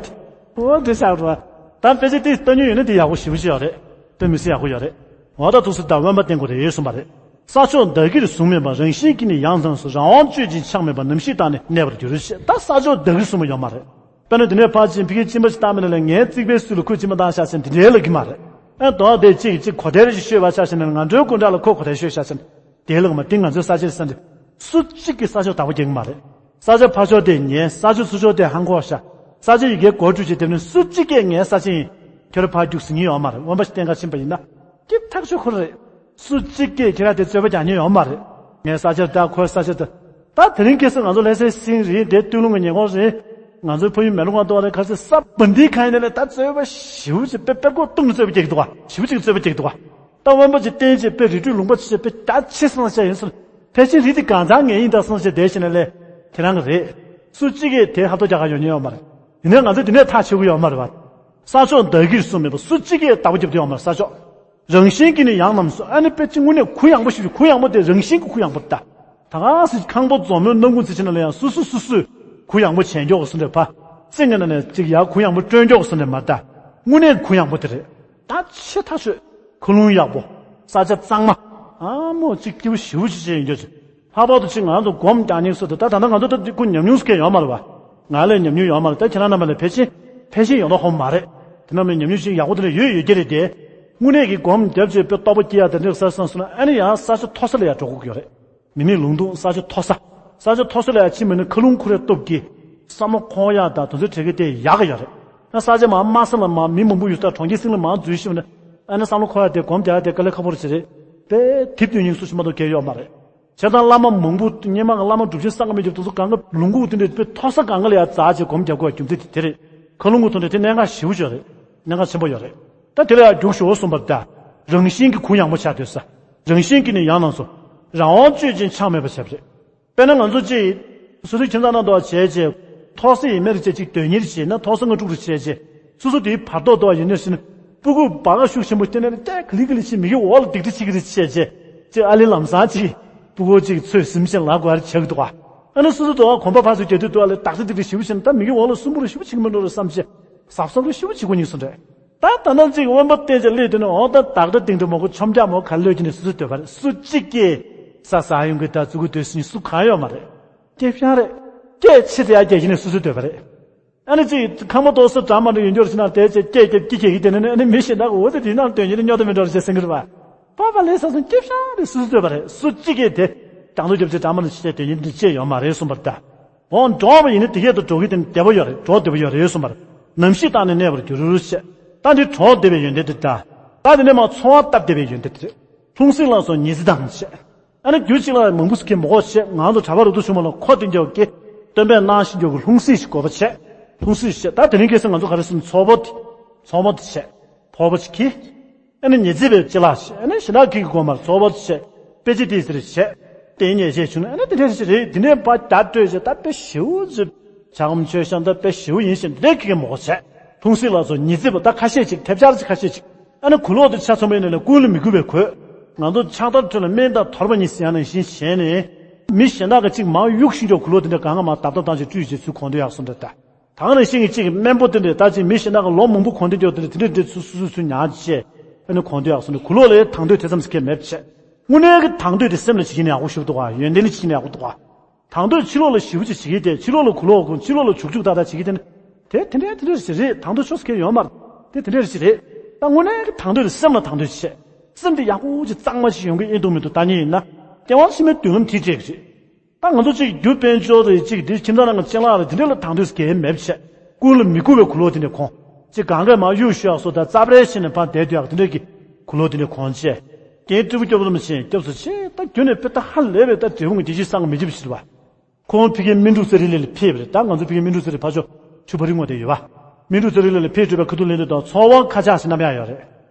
འོ་དེ་ཆགས་རེད་བ། ད་ཕལ་ཆེར་དེ་ལྟ་མྱོང་ཡོད་ན་དེ་ཡག་པོ་ཞེ་པོ་ཅིག་ཡོད་རེད། དཔེ་མི་སྲིད་ཡག་པོ་ཡོད་རེད། འོ་ད་འདུག་སེ་ད་དབེན་པ་བསྟེན་དགོས་རེད་གསུངས་པ་རེད། ས་ཕྱོགས་བདག་གིར་བཟུང་མེད་པ། རང་བཞིན་གྱིས་ནི་ཡང་ཙམ་སོང་། རང་དབང་སྤྱོད་ཅིང་ཆགས་མེད་པ། ནམ་ཞིག་བདག་ནི་གནས་པར་འགྱུར་ཞེས། ད་ས་ཕྱོགས་བདག་གིར་བཟུང་བ་ཡོད་མ་རེད། དཔེར་ན་འདི་ནས་ཕར་ཕྱིན་ཕ་གིར་གཅིན་པ་ཞིག་བཏང་མིན་ལ་ངའི་རྩིག་པའི་སུལ་ལ་ཁོས་གཅིན་པ་བཏང་ཤག་ཟེར་འདི་འདྲའི་ལབ་ཀྱི་མ་རེད། ཨ་དོ་དེ་གཅིག་གཅིག་གོ་ཐལ་ཞིག་ཤོད་པ་ཆ་བཞག་ན་ང་འགྲོའི་སྐུ་འདྲ་ལ་ཁོས་གོ་ཐལ་ཤོད་ཤག་ཟེར་དེ་ལབ་ཀྱི་མ། དེ་ང་ཚོའི་ས་ཆའི་ས་འདི་སུ་གཅིག་གིས་ས་ཕྱོགས་བདག་པོ་རྒྱག་གི་མ་རེད། ས་ཆ་ཕར་ཕྱོགས་དེ་ངའི། ས་ཕྱོགས་ཚུར་ཕྱོགས་དེ་ཧང་གོ་ཤག་ས་ཆ་ཡི་གེ་གོ་བཀྲུས་བྱས་དེ་ནི་སུ་གཅིག་གིས་ངའི་ས་ཆ་ཡིན། ཁྱོད་རང་ཕར་རྒྱུགས་ཟིན་གྱི་ཡོད་མ་རེད། དབེན་པ་ཞིག་བསྟེན་ག་ཕྱིན་པ་ཡིན་ན། སྐྱིད་ཐག་ཆོད་ཁོ་རེད། སུ་གཅིག་གིས་ཁྱེད་རང་དེ་རྩོད་པ་རྒྱག་མཁན་ཡོད་མ་རེད། ངའི་ས་ཆར་ད་ཁོའི་ས་ཆར་ད། ད་དེ་རིང་ཁ་སང་ང་ཚོ་ལྷ་སའི་སེང་རེད། དེ་སྟོད་ལུང་གི་ཉེ་འཁོར་རེད། ང་ཚོའི་ཕ་ཡུལ་མེ་ལོང་གང་ཏོ་རེད། ག་ཚོད་ས་བ་འདི་གང་ཡིན་ན་ལས་ད་རྩོད་པ་ཞེ་པོ་ཅིག་དཔེ་དཔེ་ཀོ་བཏུང་རྩོད་པ་རྒྱག་གི་འདུག་བ། ཞེ་པོ་ཅིག་རྩོད་པ་རྒྱག་གི་འདུག་བ། ད་དབེན་པ་ཅིག་བསྟེན་བྱས་དཔེ་རིགས་རུས་ལུང་པ་ཆེ་ཆེ་དཔེ་རྒྱ་ཆེ་སོང་ཟེར་ཡིན་ཟེར། ཕལ་ཆེར་རིགས་དེ་གང་ཚང་ངེད་ཡིན་ད་སོང་ཟེར་བསྡད་བྱས་ན་ལས། དེ་རང་གི་རེད། སུ་གཅིག་གིས་དེ་ཧབ་ཐོབ་རྒྱག་ག་ཡོང་མཁན་ཡོད་མ་རེད། ཡིན་ནའི་ང་ཚོས་དེ་ནས་ཐག་ཆོད་ཀྱི་ཡོད་མ་རེད་བ། ས་ཕྱོགས་བདག་གིར་བཟུང་མེད་པ། སུ་གཅིག་གིས་བདག་པོ་རྒྱབ་ཀྱི་ཡོད་མ་རེད་ས་ཕྱོགས། རང་བཞིན་གྱིས་ནི་ཡང་ནམ་སོང་། ཨ་ནི་དཔེ་ཅིག་དངོས་གནས་གུ་ཡངས་པོ་ཞིག་གུ་ཡངས་པོ་དེ་རང་བཞིན་གྱི་གུ་ཡངས་པོ་ད། ད་ག་སེ་ཁང་པ་རྫོང་མོའི་ནང་ཁུང་ཚིག་ཕྱི་ནང་ལ་ཡང་སུ་སུ་སུ་སུས་གུ་ཡངས་པོ་བྱས་མགྱོགས་སུ་འདྲ་བ། རྩེ་ངན་ན་ནས་ཅིག་ཡར་གུ་ཡངས་པོ་སྤྲོད་མགྱོགས་སུ་འདྲ་མ་ད། དངོས་གནས་གུ་ཡངས་པོ་དེ་རེད། ད་ཆེ་ཐག་ཆོད། ཁ་ལུང་ཡག་པོ། ས་ཆ་གཙང་མ། ཨ་མོ་ཅིག་སྐྱིད་པོ་ཞེ་པོ་ཅིག་བྱས་ཡོང་རྒྱུ་ཅིག་ལྷག་པར་དུ་ཅིག་ང་ཚོ་སྒོམ་རྒྱག་སྙིང་སུ་དུ་ད་ད་ལྟ་ང་ཚོ་ད་འདི་ཁུ་ཉམས་མྱོང་སུ་གས་ཡོད་མ་རེད་བ། ང་ལས་ཉམས་མྱོང་ཡོད་མ་རེད། ད་ཁྱེད་རང་རྣམ་པ་ལས་ཕལ་ཆེར་ཕལ་ཆེར་ཡོད་ན་ཧོ་མ་རེད། དེ་རྣམས་ལས་ཉམས་མྱོང་ཅིག་ཡག་པོ་དེ་འདྲ་ཡོད་ཡོད་ཀྱི་རེད་དེ། དངོས་གནས་ཀྱི་སྒོམ་རྒྱབ་བྱས་དཔེ་རྟོགས་པ་སྐྱེ་ཡག་དེ་འདྲ་ས་སོང་སོང་ན་ཨ་ནི་ཡང་ས་ཆ་མཐོ་ས་ལ་ཡང་འགྲོ་དགོས་ཀྱི་ཡོད་རེད། མི་མེད་ལུང་སྟོང་ས་ཆ་མཐོ་ས། ས་ཆ་མཐོ་ས་ལ་ཡང་ཕྱིན་མིན་ན་ཁ་ལུང་ཁུ་རེ་སྟོབས་ཀྱིས་བསམ་བློ་འཁོར་ཡག་དང་དེ་ཚོའི་གྲས་ཀྱི་དེ་ཡག་གི་ཡོད་རེད། ཡང་ས་ཆ་མང་དམའ་ས་ལ་མང་མི་མང་པོ་ཡོད་ས་གྲོང་ཁྱེར་སྲིད་ལ་མང་འཛུལ་ཤེས་པ་ན་ཨ་ནི་བསམ་བློ་འཁོར་ཡག་དེ་སྒོམ་རྒྱག་ཡག་དེ་དཀའ་ལས་ཁག་པོ་རེད་ཟེར་རེད། དེ་དེབ་ཐོན་སྙིང་སུ་ཞིག་མ་གཏོགས་གལ་ཡོད་མ་རེད། བྱས་ཙང་བླ་མ་མང་པོ་སྔོན་མ་གི་བླ་མ་སྒྲུབ་ཆེན་བསམ་གྱིས་མི་ཁྱབ་དེ་ཚོ་གང་ག་ལུང་ཁུག་དེ་འདྲའི་དཔེ་མཐོ་ས་གང་ག་ལ་ཡང་འཛེགས་བྱས་སྒོམ་རྒྱག་དགོས་རྒྱུ་མཚན་དེ་དེ་རེད། མཁའ་ལུང་ཁུག་ཐོག་འདྲ་དེ་གནད་འགག་ཞེ་པོ་ཅིག་རེད། གནད་འགག་ཆེན་པོ་ཡོད་རེད། ད་དེ་ལ་ཡང་རྒྱུགས་ཞུ་གསུངས་པ་ལྟར། རང་བཞིན་གྱིས་གུ་ཡངས་པོ་ཆགས་སྡོད་ས། རང་བཞིན་གྱིས་ནི་ཡང་ནམ་སོང་། རང་དབང་སྤྱོད་ཅིང་ཆགས་མེད་པ་བྱས་པ་རེད། དཔེར་ན་ང་ཚོ་ཅིག་སོ་སོའི་ཁྱིམ་ཚང་ནང་དུ་བྱས་རྗེས། ཐོག་ས་ཡིན་མེད་རེ་བྱས་ཅིག་དོན་གཉེར་བྱས་ན་ཐོག་ས་ལྔ་དྲུག་རེ་བྱས་རྗེས་སོ་སོ་དེའི་བར་ཐོག་ཏུ་ཡིན་ནས་ཟིན་ན་སྤུ་གུ་བག་ཤུགས་ཆེན་པོ་བསྟན་ནས་ཀྱ་ག་ལི་ག་ལི་བྱས་མི་གི་འོག་ལ་སྡིག་སྒྲིབ་བྱེད་ཀྱི་རེ་བྱས་རྗེས་ཅིག་ཨ་ལི་ལམ་སང་ཅིག་སྤུ་གུ་ཅིག་ཚོད་ཟིན་བྱས་ལ་གོ་བར་བྱེད་ཀྱི་འདུག་ག་ཨ་ནི་སོ་སོ་དུ་གོམ་པ་ཕར་ཚུར་རྒྱག་དུས་དུ་ཨ་ལི་བདག་ཅག་སྡིག་སྒྲིབ་ཞེ་པོ་ཆེ་ན་ད་མི་གི་འོག་ལ་སུན་པོ་རེ་ཞེ་པོ་བྱེད་ཀྱི་མི་འགྲོ་རེ་བསམ་བྱས་གཟབ་གཟབ་རེ་ཞེ་པོ་བྱེད་དགོས་ཉིན་སོང་རེད། ད་ད་ནང་ཅིག་དབེན་པ་བསྟེན་བྱས་སླེབས་དུས་ནས་འོ་ད་བདག་སྒྲ་སྟེང་དུ་མོ་གོ་ཆོམ་རྒྱག་མོ་ག་ལོས་ཀྱི་ནས་སུ་སུ་སྡོད་པ་རེད། སུ་གཅིག་གིས་ས་ཟ་ཡོང་གི་ད་ཙུ་གུ་སྡོད་སྲིད་སུ་གང་ཡོད་མ་རེད། སྐྱེ་བཤང་རེད། སྐྱེ་ཆེ་དེ་ཡ་སྐྱེ་ཀྱི་ནས་སུ་སུ་སྡོད་པ་རེད། ཨ་ནི་ཅིག་ཁང་པ་ཏོག་ས་གྲ་མ་འདྲ་ཡོད་འགྱུར་ཕྱི་ནང་དེ་ཅེ་སྐྱེ་སྐྱེ་སྐྱེ་ཀྱི་དེ་ནས་ཨ་ནི་མི་ཤེས་ན་གོ་འོ་དེ་དེ་ནང་དོན་ཡིན་ནི་སྨྱོ་དེ་མི་འགྲོ་རེ་བྱེད་སེང་གི་རེད་པ། པ་པ་ལས་ས་སོང་སྐྱེ་བཤང་རེད། སུ་སུ་སྡོད་པ་རེད། སུ་གཅིག་གིས་དེ་དང་དུ་རྒྱབ་ཆེ་གྲ་མ་འདྲ་ཤེས་དོན་ཡིན་དེ་ཅེས་ཡོད་མ་རེད་གསུངས་པ་རེད་ད། འོང་འགྲོ་བ་ཡིན་ན་དེ་སྐད་དུ་འགྲོ་གི་དེ་ནི་བདེ་བ་ཡོད་རེད། གྲོགས་བདེ་བ་ཡོད་རེད་གསུངས་པར། ནམ་ཤི་བཏང་ནས་གནས་པར་འགྱུར་ཞེས། ད་འདི་གྲོགས་བདེ་བའི་ཡོན་ཏན་དེ་འདྲ། ད་དེ་ནས་མ་འཚོ་བ་སྟབས་བདེ་བའི་ཡོན་ཏན་དེ་རེད། ལྷུང་བཟེད་ལ་སོགས་ཉི་ཚེ་དང་ཞེས། ཨ་ནི་རྒྱུ་གཅིག་ལ་མང་པོ་ཟེར་མཁན་མོ་གོ་ཞེས་ང་ཚོ་གྲྭ་པ་རུ་ཏུ་བྱུང་བ་ལ་ཁོ་དེ་འཇོག་གི་སྟོན་པས་གནང་ཞིང་འཇོག་གི་ལྷུང་བཟེད་ཞིག་དགོས་པ་བྱས། ལྷུང་བཟེད་ཞེས་ད་དེ་རིང་ཁ་སང་ང་ཚོ་ག་རེ་ཟེར་ན་ཚོགས་པ་དེ། ཚོགས་པ་དེ་བྱས། ཕོར་པ་ཞིག་གིས། ཨ་ནི་ཉི་ཚེ་བའི་ལྕེ་ལག་ཞེས་ཨ་ནི་ཞེ་དྲག་གི་དགོས་མར་ཚོགས་པ་ཞེས་དཔེ་ཆ་དེ་ཟེར་བྱས། དེ་ཉེས་བྱས་བྱུང་ན་ཨ་ནི་དེ་འདྲ་ཞིག་རེད། དེ་ནས་པ་རྒྱ་སྤྲོས་བྱས་ད་དཔེ་ཞེ་བོ་ཅིག་བྱ་སྒོམ་མཆོད་བཤམས་ད་དཔེ་ཞེ་བོ་ཡིན་ཞེས་འདི་འདྲའི་གི་མོ་བྱས། ལྷུང་བཟེད་ལ་སོགས་ཉི་ཚེ་བ་ད་ཁ་ཤས་ཅིག་ཐེབས་ཆག་ཅིག་ཁ་ཤས་ཅིག་ཨ་ནི་གུ་ལོག་དེ་ཆ་ཚང་མའི་ནང་ནས་ཀུན་ལ་མི་གུས་པའི་གོས། ང་ཚོ་ཕྱག་དར་ཁྲོད་ལ་སྨན་དང་ཐོར་པ་གཉིས་ཟེར་ཡང་ནང་བཞིན་བྱས་ནས། མི་གཞན་དག་གི་ཅིག་མང་གཡུག་ཤིང་ཀྱོག་གུ་ལོག་དེ་འདྲ་གང་ག་མང་བརྡབ་བརྡབ་བཏང་ཅིག་བཀྲུས་བྱས་ཚུལ་གོང་དུ་ཡག་སོང་འདྲ་ད། དེང་ནང་བཞིན་གྱི་གཅིག་གི་སྨན་པོ་དེ་འདྲས་ད་ཅིག་མི་གཞན་དག་གི་ལོ་མང་པོ་གོང་དུ་འགྱོ་དེ་འདྲས་དེ་འདྲས་འདྲས་ཚུལ་སུ་སུ་ཚུལ་ཉག་ཅིག་བྱས། ཨ་ནི་གོང་དུ་ཡག་སོང་ནས་གུ་ལོག་ལ་དང་དོད་དེ་ཙམ་ཞིག་གས་མེད་བྱས། དངོས་གནས་ཀྱི་དང་དོད་དེ་སེམས་ལ་བྱེད་ཀྱི་ནས་ཡག་པོ་ཞུ་འདུག་ག་ཡོན་ཏན་ལ་བྱེད་ཀྱི་ནས་ཡག་པོ་འདུག་ག་དང་དོད་ཕྱི་ལོགས་ལ་ཞེ་པོ་ཅིག་བྱེད་ཀྱི་དེ་ཕྱི་ལོགས་ལ་གུ་ལོག་གུ་ཕྱི་ལོགས་ལ་བྱུག་བྱུག་ཏག་ཏག་བྱེད་ཀྱི་དེ་ནི། དེ་དེ་འདྲས་དེ་འདྲས་ཞིག་རེད། དང་དོད་ཆོས་སུ་གས་ཡོད་མ་རེད། དེ་དེ་འདྲས་ཞིག་རེད། ད་དངོས་གནས་ཀྱི་དང་དོད་དེ་སེམས་ལ་དང་དོད་བྱེད། སེམས་དེ་ཡག་པོ་ཅིག་གཙང་མ་ཞིག་ཡོང་གི་ཨེ་འདུག་མི་འདུག་ད་ཉིད་ཡིན་ན། སྐྱེ་བ་ཕྱི་མའི་མདུན་ལམ་དེ་སྤྲད་ཀྱི་རེད། ད་ང་ཚོ་གཅིག་རྒྱུ་དཔལ་འབྱོར་རེད་གཅིག་འདི་ཁྱིམ་ཚང་ནང་གི་ཅན་ལག་རེད་དེ་འདྲ་ལ་དང་དུས་སྒེར་མེད་བྱས། ཀུན་ལ་མི་གུས་པའི་གུ་ལོག་དེ་འདྲ་གོང་། གཅིག་གང་གས་མ་གཡུག་ཞུ་ཡག་སོ་ད་རྩ་བྲལ་བྱས་ནས་ཕར་བསྡད་དུས་ཡག་དེ་འདྲ་གི་གུ་ལོག་དེ་འདྲ་གོང་བྱས། རྒན་སྤྲུལ་སྐུ་སྐྱོབ་ལམ་ཆེན་སྐྱབས་སུ་མཆི་ད་རྒྱུ་ནས་དཔེ་ད་ཧ་ལས་པའི་ད་འབྲས་སྤུངས་ཀྱི་བདེ་སྐྱིད་བསམ་གྱིས་མི་ཁྱབ་ཞིག་རེད་བ། ཁོང་ཕ་གིའི་སྨིན་དྲུག་ཚེ་རིང་ལས་ལ་ཕེབས་པ་རེད། ད་ང་ཚོ་ཕ་གིའི་སྨིན་དྲུག་ཚེ་རིང་ཕར་ཕྱོགས་ཆུ་ཕ་རི་ངོས་དེ་ཡོད་བ། སྨིན་དྲུག་ཚེ་རིང་ལས་ལ་ཕེབས་གྲུབ་པའི་ཁ་ཐུག་ལེན་དུས་དང་ཚོགས་དབང་ཁ་ཆག་ཟེར་རྣམ་གཡེང་ཡོད་རེད།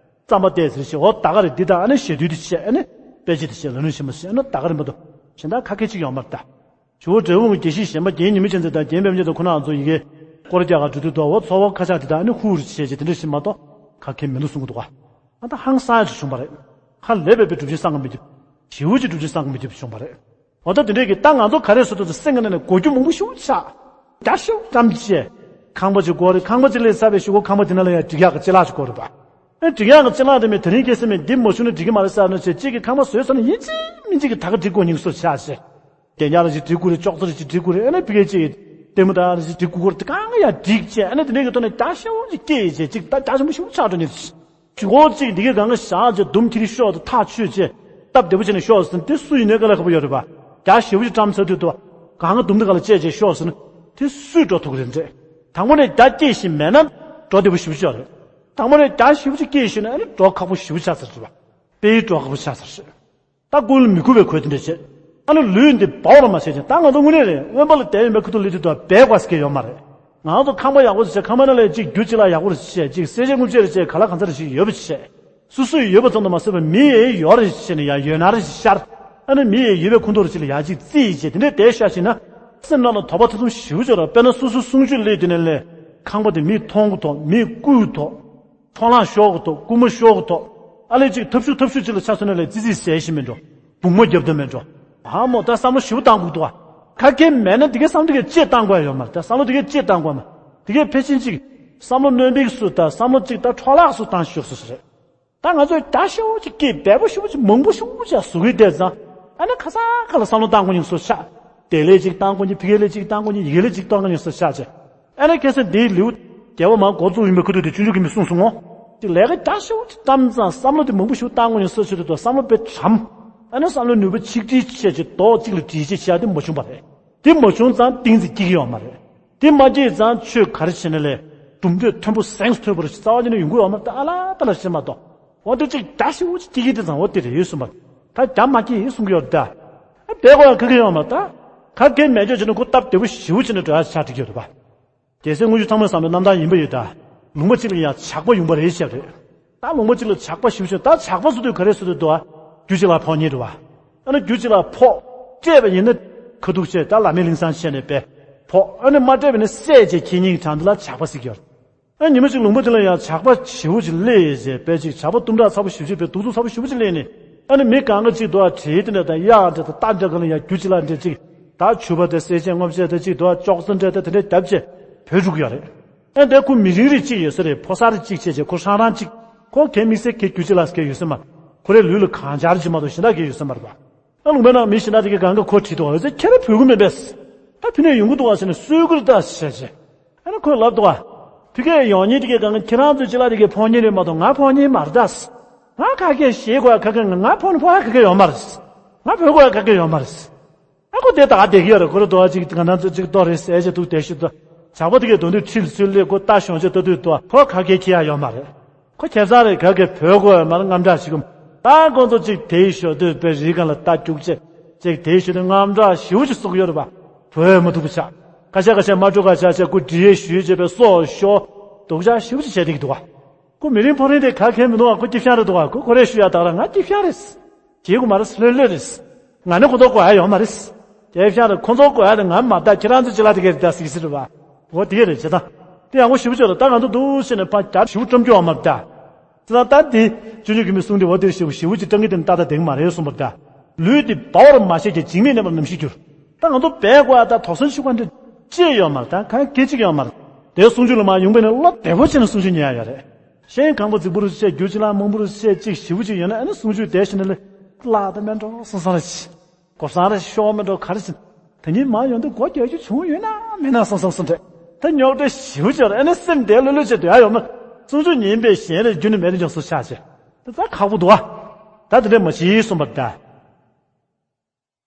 རྩམ་པ་བལྟས་ཟེར་ཞེས་འོ་ད་ག་རེ་འདི་དང་ཨ་ནི་ཞེ་དུས་འདི་བྱས་ཨ་ནི་དཔེ་ཆ་འདི་བྱས་ལ་ལུང་ཞིམ་པོ་ཟེར་ཨ་ནི་ད་ག་རེ་མ་གཏོགས་གཞན་དག་ཁ་སྐད་ཅིག་ཡོད་མ་རེད་ད། ཇོ་བོ་འབྲས་སྤུངས་ཀྱི་དགེ་བཤེས་གཞན་པ་རྒན་ཉི་མ་ཅན་ཚེ་དང་རྒན་པད་མ་ཅན་དང་ཁོ་རང་ཚོ་ཡི་གེ་སྐོར་རྒྱག་ག་འགྲོ་དུས་དོ་འོ་ཚོགས་པ་ཁ་ཆག་འདི་དང་ཨ་ནི་ཧུར་བྱས་བྱས་དེ་འདྲ་ཞིག་མ་གཏོགས་ཁ་སྐད་མི་འདུག་གསུང་གི་འདུག་ག་ཨ་ད་ཧང་སང་ཡ་ཅིག་བྱུང་བ་རེད། ཧ་ལས་པའི་པའི་སྒྲུབ་བྱེད་བསམ་གྱིས་མི་ཁྱབ། ཞེ་པོ་ཅིག་སྒྲུབ་བྱེད་བསམ་གྱིས་མི་ཁྱབ་བྱུང་བ་རེད། འོ་ད་དེ་འདྲས་ཀྱི་ད་ང་ཚོ་ག་རེ་བཟོ་འདུག་ཟེར་སེམས་ཀྱི་ནང་ནས་གོ་རྒྱུ་མང་པོ་ཞེ་པོ་ཆགས། རྒྱ་ཞེ་པོ་བཀྲམ་བྱས། ཁང་པ་ཅིག་དགོས་རེད། ཁང་པ་ཅིག་ལས་ཚར་བའི་གཞུག་གུ་ཁང་པ་དེ་ནང་ལ་ཡང་སྒྲིག་ཡག་གི་ཅ་ལག་ཅིག་དགོས་རེད་པ། ཨེ་སྒྲིག་ཡག་གི་ཅ་ལག་དེ་མིན་དེ་རིང་ཁ་སང་མིན་འདི་མ་བྱུང་ན་འགྲིག་གི་མ་རེད་ཟེར་ནས་བྱས་གཅིག་གི་ཁང་པ་བཟོས་ཚར་ན་ཡིན་གཅིག་མིན་གཅིག་གི་ད་ག་སྒྲིག་དགོས་ཉིན་སོ་ཆགས་བྱས། བདེ་ཉར་ཅིག་སྒྲིག་དགོས་རེད། ཅོག་ཙེ་ཅིག་སྒྲིག་དགོས་རེད། ཨ་ནི་ཕ་གི་ཅིག་ལྟད་མོ་ད་ཅིག་སྒྲིག་དགོས་རེད། དེ་གང་ག་ཡང་སྒྲིག་བྱས་ཨ་ནི་དེ་འདྲས་ཀྱི་ཐོག་ནས་རྒྱ་ཞེ་པོ་ཅིག་སྐྱེས་བྱས་ཅིག་ད་རྒྱ་ཆེན་པོ་ཞེ་པོ་ཆགས་འགྲོ་ནས། ཇུས་འགོ་གཅིག་འདི་གའི་སྒང་ག་བཞག་བྱས་ལྡུམ་ཁྱེར་ཤོག་དང་ཐག་ཆོད་བྱས་སྟབས་བདེ་པོ་བྱས་ནས་ཤོག་ཟེར་ན་དེ་སུ་ཡིན་ནའི་དཀའ་ལས་ཁག་པོ་ཡོད་རེད་པ། རྒྱ་ཞེ་པོ་ཅིག་བཀྲམ་ཚར་དུས་དུ་སྒང་ག་ལྡུམ་དེ་ག་ལ་བཅད་བྱས་ཤོག་ཟེར་ན་དེ་སུས་འགྲོ་ཐུབ་ཀྱི་རེད་འདྲས། དང་པོ་ནས་རྒྱ་སྐྱེས་ཤིང་མེད་ན་འགྲོ་བདེ་པོ་ཞེ་པོ་ཅིག་ཡོད་རེད། དང་པོ་ནས་རྒྱ་ཞེ་པོ་ཅིག་སྐྱེས་ཤིང་ཨ་ནི་འགྲོ་ཁག་པོ་ཞེ་པོ་ཆགས་ཚར་རེད་པ། དཔེ་འགྲོ་ཁག་པོ་ཆགས་ཚར་རེད། ད་ཀུན་ལ་མི་གུས་པའི་གོས་དེ་འདྲ་བྱས། ཨ་ནི་ལུས་འདི་སྦ་བར་མ་བྱས་ཀྱང་ད་ང་ཚོ་དངོས་གནས་རེད། དབེན་པ་ལ་བསྡད་ཡོད་པའི་ཁ་ཐུག་ལས་དུས་དུ་སྦས་དགོས་ཟེར་མཁན་ཡོད་མ་རེད། ང་ཚོ་ཁང་པ་ཡག་པོ་ཞིག་བྱས། ཁང་པ་ནང་ལ་གཅིག་རྒྱུ་གཅིག་ལ་ཡག་པོ་རེ་བྱས། གཅིག་གསེར་ཕྱེ་དངུལ་ཕྱེ་རེ་བྱས། ག་ལ་གང་ཚ་རེ་ཞིག་ཡོད་པ་བྱས། སོ་སོས་ཡོད་པ་ཙམ་དུ་མ་ཟད་པར་མི་ཡས་ཡོད་རེ་བྱས་ནས་ཡང་ཡོད་ན་རེ་ཞིག་ཤར། ཨ་ནི་མི་ཡས་ཡོད་པའི་ཁོངས་གཏོགས་རེ་ཅིག་ལ་ཡང་གཅིག་རྩིས་བྱས་དེ་འདྲས་བསྡད་ཤག་བྱས་ན་སེམས་ནང་ལ་དོགས་པ་ཐེ་ཚོམ་ཞེ་པོ་ཅིག་ཡོད་རེད། དཔེར་ན་སོ་སོ་གསུང་ཆོས་སླེབས་དུས་ནས་ལས་ཁང་པ་དེ་མིས་མཐོང་གི་འདུག་མིས་བརྐུས་འདུག་འཕྲོ་བརླག་ཤོར་གི་འདུག་རྐུན་མ་ཤོར་གི་འདུག་ཨ་ལས་ཅིག་ཐབས་ཤུགས་ཐབས་ཤུགས་ཅིག་ལ་ཆ་མཚོན་ན་ལས་ཙི་ཙི་ཟས་ཤིག་མི་འགྲོ། སྦུག་མ་རྒྱབ་ཐབས་མི་འགྲོ། ཨ་མོ་ད་བསམ་བློ་ཞེ་པོ་བཏང་དགོས་འདུག་ཨ། ག་གེ་མེད་ན་དེ་གའི་བསམ་བློ་དེ་གའི་ཅེས་བཏང་དགོས་ཡོད་མ་རེད། ད་བསམ་བློ་དེ་གའི་ཅེས་བཏང་དགོས་མ། དེ་གའི་ཕལ་ཆེར་ཅིག་བསམ་བློ་གནོན་པའི་སུ་ད་བསམ་བློ་ཅིག་ད་འཕྲོ་བརླག་སུ་བཏང་ཤོག་སུ་སུ་རེད། ད་ང་ཚོས་རྒྱ་ཞེ་པོ་ཅིག་སྐྱེས་འབེལ་པོ་ཞེ་པོ་ཅིག་མང་པོ་ཞེ་པོ་ཅིག་བཟོ་གི་བསྡད་ཙང་ཨ་ནི་ཁ་སང་ཁ་ལ་བསམ་བློ་བཏང་དགོས་ཉིན་སུ་ཆགས། དེ་ལས་ཅིག་བཏང་དགོས་ཉིན་ཕ་གི་ལས་ཅིག་བཏང་དགོས་ཉིན་ཡི་གེ་ལས་ཅིག་བཏང་དགོས་ཉིན་སུ་ཆགས་ཅེ། ཨ་ནི་ཁ་སང་འདིའི་ལེའུ་རྒྱལ་བ་མར་འགོ་བཙུགས་ཡིན་པའི་ཁ་ཐུག་དེ་སྤྱོད་འཇུག་གི་མི་གསུངས་སོང་ངོ་། ཅིག་ལས་ཀ་རྒྱ་ཞེ་པོ་ཅིག་བཏང་ཙང་བསམ་བློ་དེ་མང་པོ་ཞེ་པོ་བཏང་དགོས་ཉིན་སུ་ཆགས་དུས་དུ་བསམ་བློ་དཔེ་གྲམ། ཨ་ནི་བསམ་བློའི་ནུས་པ་ཆིག་སྒྲིལ་བྱས་ཅིག་རྡོག་གཅིག་ལ་སྒྲིལ་བྱས་བྱས་དེ་མ་བྱུང་བ་རེད། དེ་མ་བྱུང་ཙང་ཏིང་ཙི་སྐྱེ་གི་ཡོད་མ་རེད། དེ་མ་སྐྱེས་ཙང་ཆོས་ག་རེ་བྱས་ན་ལས་གྲུབ་འབྲས་མཐོན་པོ་གཟེངས་སུ་ཐོན་པ་རེ་རྩ་བ་ཉིད་ནས་ཡོང་གི་ཡོད་མ་རེད། ད་ཨ་ལ་ད་ལ་བྱས་མ་གཏོགས་འོ་དེ་ཅིག་རྒྱ་ཞེ་པོ་ཅིག་སྐྱེ་གི་དེ་ཙང་འོ་དེ་རེད་ཡོད་གསུངས་པ། ད་རྒྱ་མ་སྐྱེས་ཡོད་གསུང་གི་ཡོད་རེད་ད། ཨ་དེ་གོ་ཡང་ཁ་ཁ་ཡོད་མ་རེད་ད། ག་གེ་མེད་ཆོག་བྱས་ན་ཁོ་སྟབས་བདེ་པོ་ཞེ་པོ་བྱས་ནས་འགྲོ་ཡ་ཆགས་འགྲིག་གི་ཡོད་རེད་པ། རྒྱལ་སྲས་དངུལ་ཆུ་ཚང་མས་བསམ་པའི་རྣམ་ཐར་ཡིན་པ་ཡོད་ད། ལུང་པ་གཅིག་ལ་ཡང་ཇག་པ་ཡོང་པ་རེད་བཤད་རེད། ད་ལུང་པ་གཅིག་ལ་ཇག་པ་ཞིག་བྱུང་ད་ཇག་པ་བཟོ་དུས་ག་རེ་བཟོ་དུས་འདུག་ཨ། རྒྱུ་གཅིག་ལ་ཕོག་ཉེ་འགྲོ་བ། ཨ་ནི་རྒྱུ་གཅིག་ལ་ཕོག་སྤྲད་པ་ཡིན་ན་ཁ་ཐུག་བྱས་ད་ལམ་མེ་ལིང་སང་བྱས་ནས་པས། ཕོག་ཨ་ནི་མ་སྤྲད་པ་ནི་བསད་བྱས་ཁྱེར་ཉིན་གྲང་དུ་ལ་ཇག་པ་ཟིག་ཡོད། ཨ་ཉི་མ་ཅིག་ལུང་པ་དེ་ལ་ཡང་ཇག་པ་ཞེ་པོ་ཅིག་སླེབས་བྱས་པས་ཅིག་ཇག་པ་གཏུམ་དྲག་ཚ་པོ་ཞེ་པོ་ཅིག་པས་གདུག་རྩུབ་ཚ་པོ་ཞེ་པོ་ཅིག་སླེབས་ནས། ཨ་ནི་མི་གང་ག་ཅིག་འདུག་ཨ་བྲེལ་དེ་འདྲ་དང་གཡག་འདྲ་དང་རྟ་འདྲ་ག་ལ་ཡང་རྒྱུ་ཅི་ལ་འདྲ་ཅིག་ད་ཆུ་བ་དེ་སེར་ཆེན་སྔོ་བྱས་དེ་ཅིག་འདུག་ཨ་ཅོག་ཙེ་འདྲ་དེ་དེ་འདྲ་བརྒྱབ་བྱས་བྲོས་འགྲོ་གི་ཡོད་རེད། ཨ་འདི་ཁོ་མི་རིང་རིང་ཅིག་ཡོད་ས་རེད། ཕོ་གསར་ཅིག་བྱས་བྱས་ཁོ་རང་རང་ཅིག་ཁོ་གས་དམིགས་བསལ་གས་རྒྱུ་ཅི་ལ་སྐད་ཡོད་ས་མ་རེད། ཁོ་རའི་ལུས་ལ་གང་སྦྱར་ཅིག་མ་གཏོགས་གཞན་དག་གས་ཡོད་ས་མ་རེད་པ། ཨ་ལུང་པའི་ནང་མི་གཞན་དག་དེ་གས་གང་ག་ཁོ་དྲིས་འདུག་ཨ་ཟེར། ཁྱེད་རང་བོད་གི་མིན་པས། ད་ཕི་ནས་ཡོང་གི་འདུག་ཨ་ཟེར་ནས་གསོལ་གི་རེད་ད་ཟེར་བྱས། ཨ་ནི་ཁོས་ལབ་འདུག་ཨ། ཕི་གས་ཡོང་མཁན་དེ་གས་གང་ག་ཁྱེད་རང་ཚོའི་ཅི་ལ་དེ་གས་ཕོག་མཁན་རེད་མ་གཏོགས་ང་ཕོག་མཁན་མ་རེད་ད། ང་ག་གས་ཞེད་དགོས་ཡ་ག་གས་ང་ཕོག་ནས་ཕོག་ཡ་ག་གས་ཡོད་མ་རེད། ང་བོད་དགོས་ཡ་ག་གས་ཡོད་མ་རེད། ཨ་ཁོ་དེ་ད་བསྡད་ཀྱི་ཡོད་རེད། ཁོ་རེ་དོ་ཅིག་ང་རང་ཚོ་ཅིག་ལྟོ་རེད་ཟེར་བྱས་འདུག་བསྡད་ཤི་འདུག་ཇག་པ་དེ་གས་དོན་དུ་ཁྲིད་ཚུར་སླེབས་ཁོ་ལྟ་ཞོག་བྱས་ལྟ་དུས་འདུག་ཨ་ཁོ་ག་གས་ཁྱེར་ཡ་ཡོད་མ་རེད། ཁོ་ཁྱེད་ཚང་རེད་ག་གས་བོད་དགོས་ཡོད་མ་རེད། དངངས་སྐྲག་ཞིག་གམ། ད་ཁོང་ཚོ་ཅིག་དེའི་ཞོ་སྟོད་པའི་རི་སྒང་ལ་རྟ་རྒྱུག་བྱས་ཅིག་དེའི་ཞོ་སྟོད་དངངས་སྐྲག་ཞེ་པོ་ཅིག་གསོག་གི་ཡོད་རེད་པ། བོད་མ་ཐུབ་པ་ཆགས་ཁ་ཤས་ཁ་ཤས་མ་འགྲོ་ཁ་ཤས་ཁ་ཤས་ཁོ་འདྲི་ཡས་ཞུས་བྱས་པའི་སོ་ཞོ་སྡུག་ཅག་ཞེ་པོ་ཅིག་བྱས་བསྡད་ཀྱི་འདུག་ཨ། ཁོ་མི་རིང་ཕོ་རིང་དེ་ག་གས་མི་འདུག་ཨ། ཁོ་སྐྱིད་ཤང་རེད་འདུག་ཨ། ཁོ་ཁོ་རེ་ཞུ་ཡ་ད་ར་ང་སྐྱིད་ཤང་རེད། བྱེད་དགོས་མ་རེད། ལྷོད་ལྷོད་རེད། ང་ནི་ཁོ་ཚོ་དགོས་ཡ་ཡོད་མ་རེད། སྐྱིད་ཤང་རེད། ཁོ་ཚོ་དགོས་ཡ་དེ་ང་མ་ད་ཁྱེད་རང་ཚོ་ཅི་ལ་དེ་གས་རེད་ད་ཟིག་ཟིག་རེད་པ། འོ་དེ་རེད་བྱེད་སྟངས་དེ་ཡག་པོ་ཞེ་པོ་ཅིག་རེད། ད་ང་ཚོ་འདུག་ཟེར་ནས་ཕར་རྒྱ་ཞེ་པོ་བཀྲམ་རྒྱུ་ཡོད་མ་རེད་ད། ཙི་ན་ད་འདི་ཅོ་ཅོ་གི་མི་གསུང་དེ་འོ་དེར་ཞེ་པོ་ཞེ་པོ་ཅིག་སྤྲང་གི་དེ་ནི་ཏག་ཏག་བསྡད་ཀྱི་མ་རེད་གསུངས་པ་རེད་ད། ལུས་འདི་སྦ་བར་མ་བྱས་ཀྱི་འཇིགས་མེད་གནས་པར་ནམ་ཞིག་འགྱུར། ད་ང་ཚོ་འབད་དགོས་ཡ་ད་དོགས་ཟོན་ཞུ་ག་འདྲ་ཅི་ཡོད་མ་རེད། ད་གང་སྐད་ཅིག་ཡོད་མ་རེད། དེ་གསུང་ཆོས་ལ་མ་ཡོང་པས་ནི་བློ་བདེ་པོ་བྱས་ནས་གསུང་ཆོས་ཉན་ཡ་ཡོད་རེད། ཤེས་ཡོན་ཁང་པ་རྫིག་པོ་རུ་བཤད་རྒྱུ་ཅི་ལ་མང་པོ་རུ་བཤད་ཅིག་ཞེ་པོ་ཅིག་ཡོད་ན་ཨ་ནི་གསུང་ཆོས་དེ་བཞིན་ལ་བརླག་ད་མེད་འགྲོ་སང་སང་རེད། སྒོ་སང་རེ་ཤོག་མེད་འགྲོ་ག་རེ་ཟིན། ད་ཉིན་མ་ཡོང་དུས་སྒོ་རྒྱག་རྒྱུ་བྱུང་ཡོད་ན་མེད་ན་སང་སང་སང་རེད། ད་རྙོག་དྲ་ཞེ་པོ་ཅིག་ཡོད་རེད། ཨ་ནི་སེམས་བདེ་ལྷོད་ལྷོད་བྱས་སྡོད་ཡ་ཡོད་མ་རེད། གསུང་ཆོས་ཉན་པའི་གཞན་རེ་རྒྱུ་ནི་མེད་རེད་ཀྱང་སུ་ཆགས་ཆེ། ད་ད་ཁག་པོ་འདུག་ཨ། ད་དེ་འདྲས་མ་བྱེད་གསུངས་པ་ད།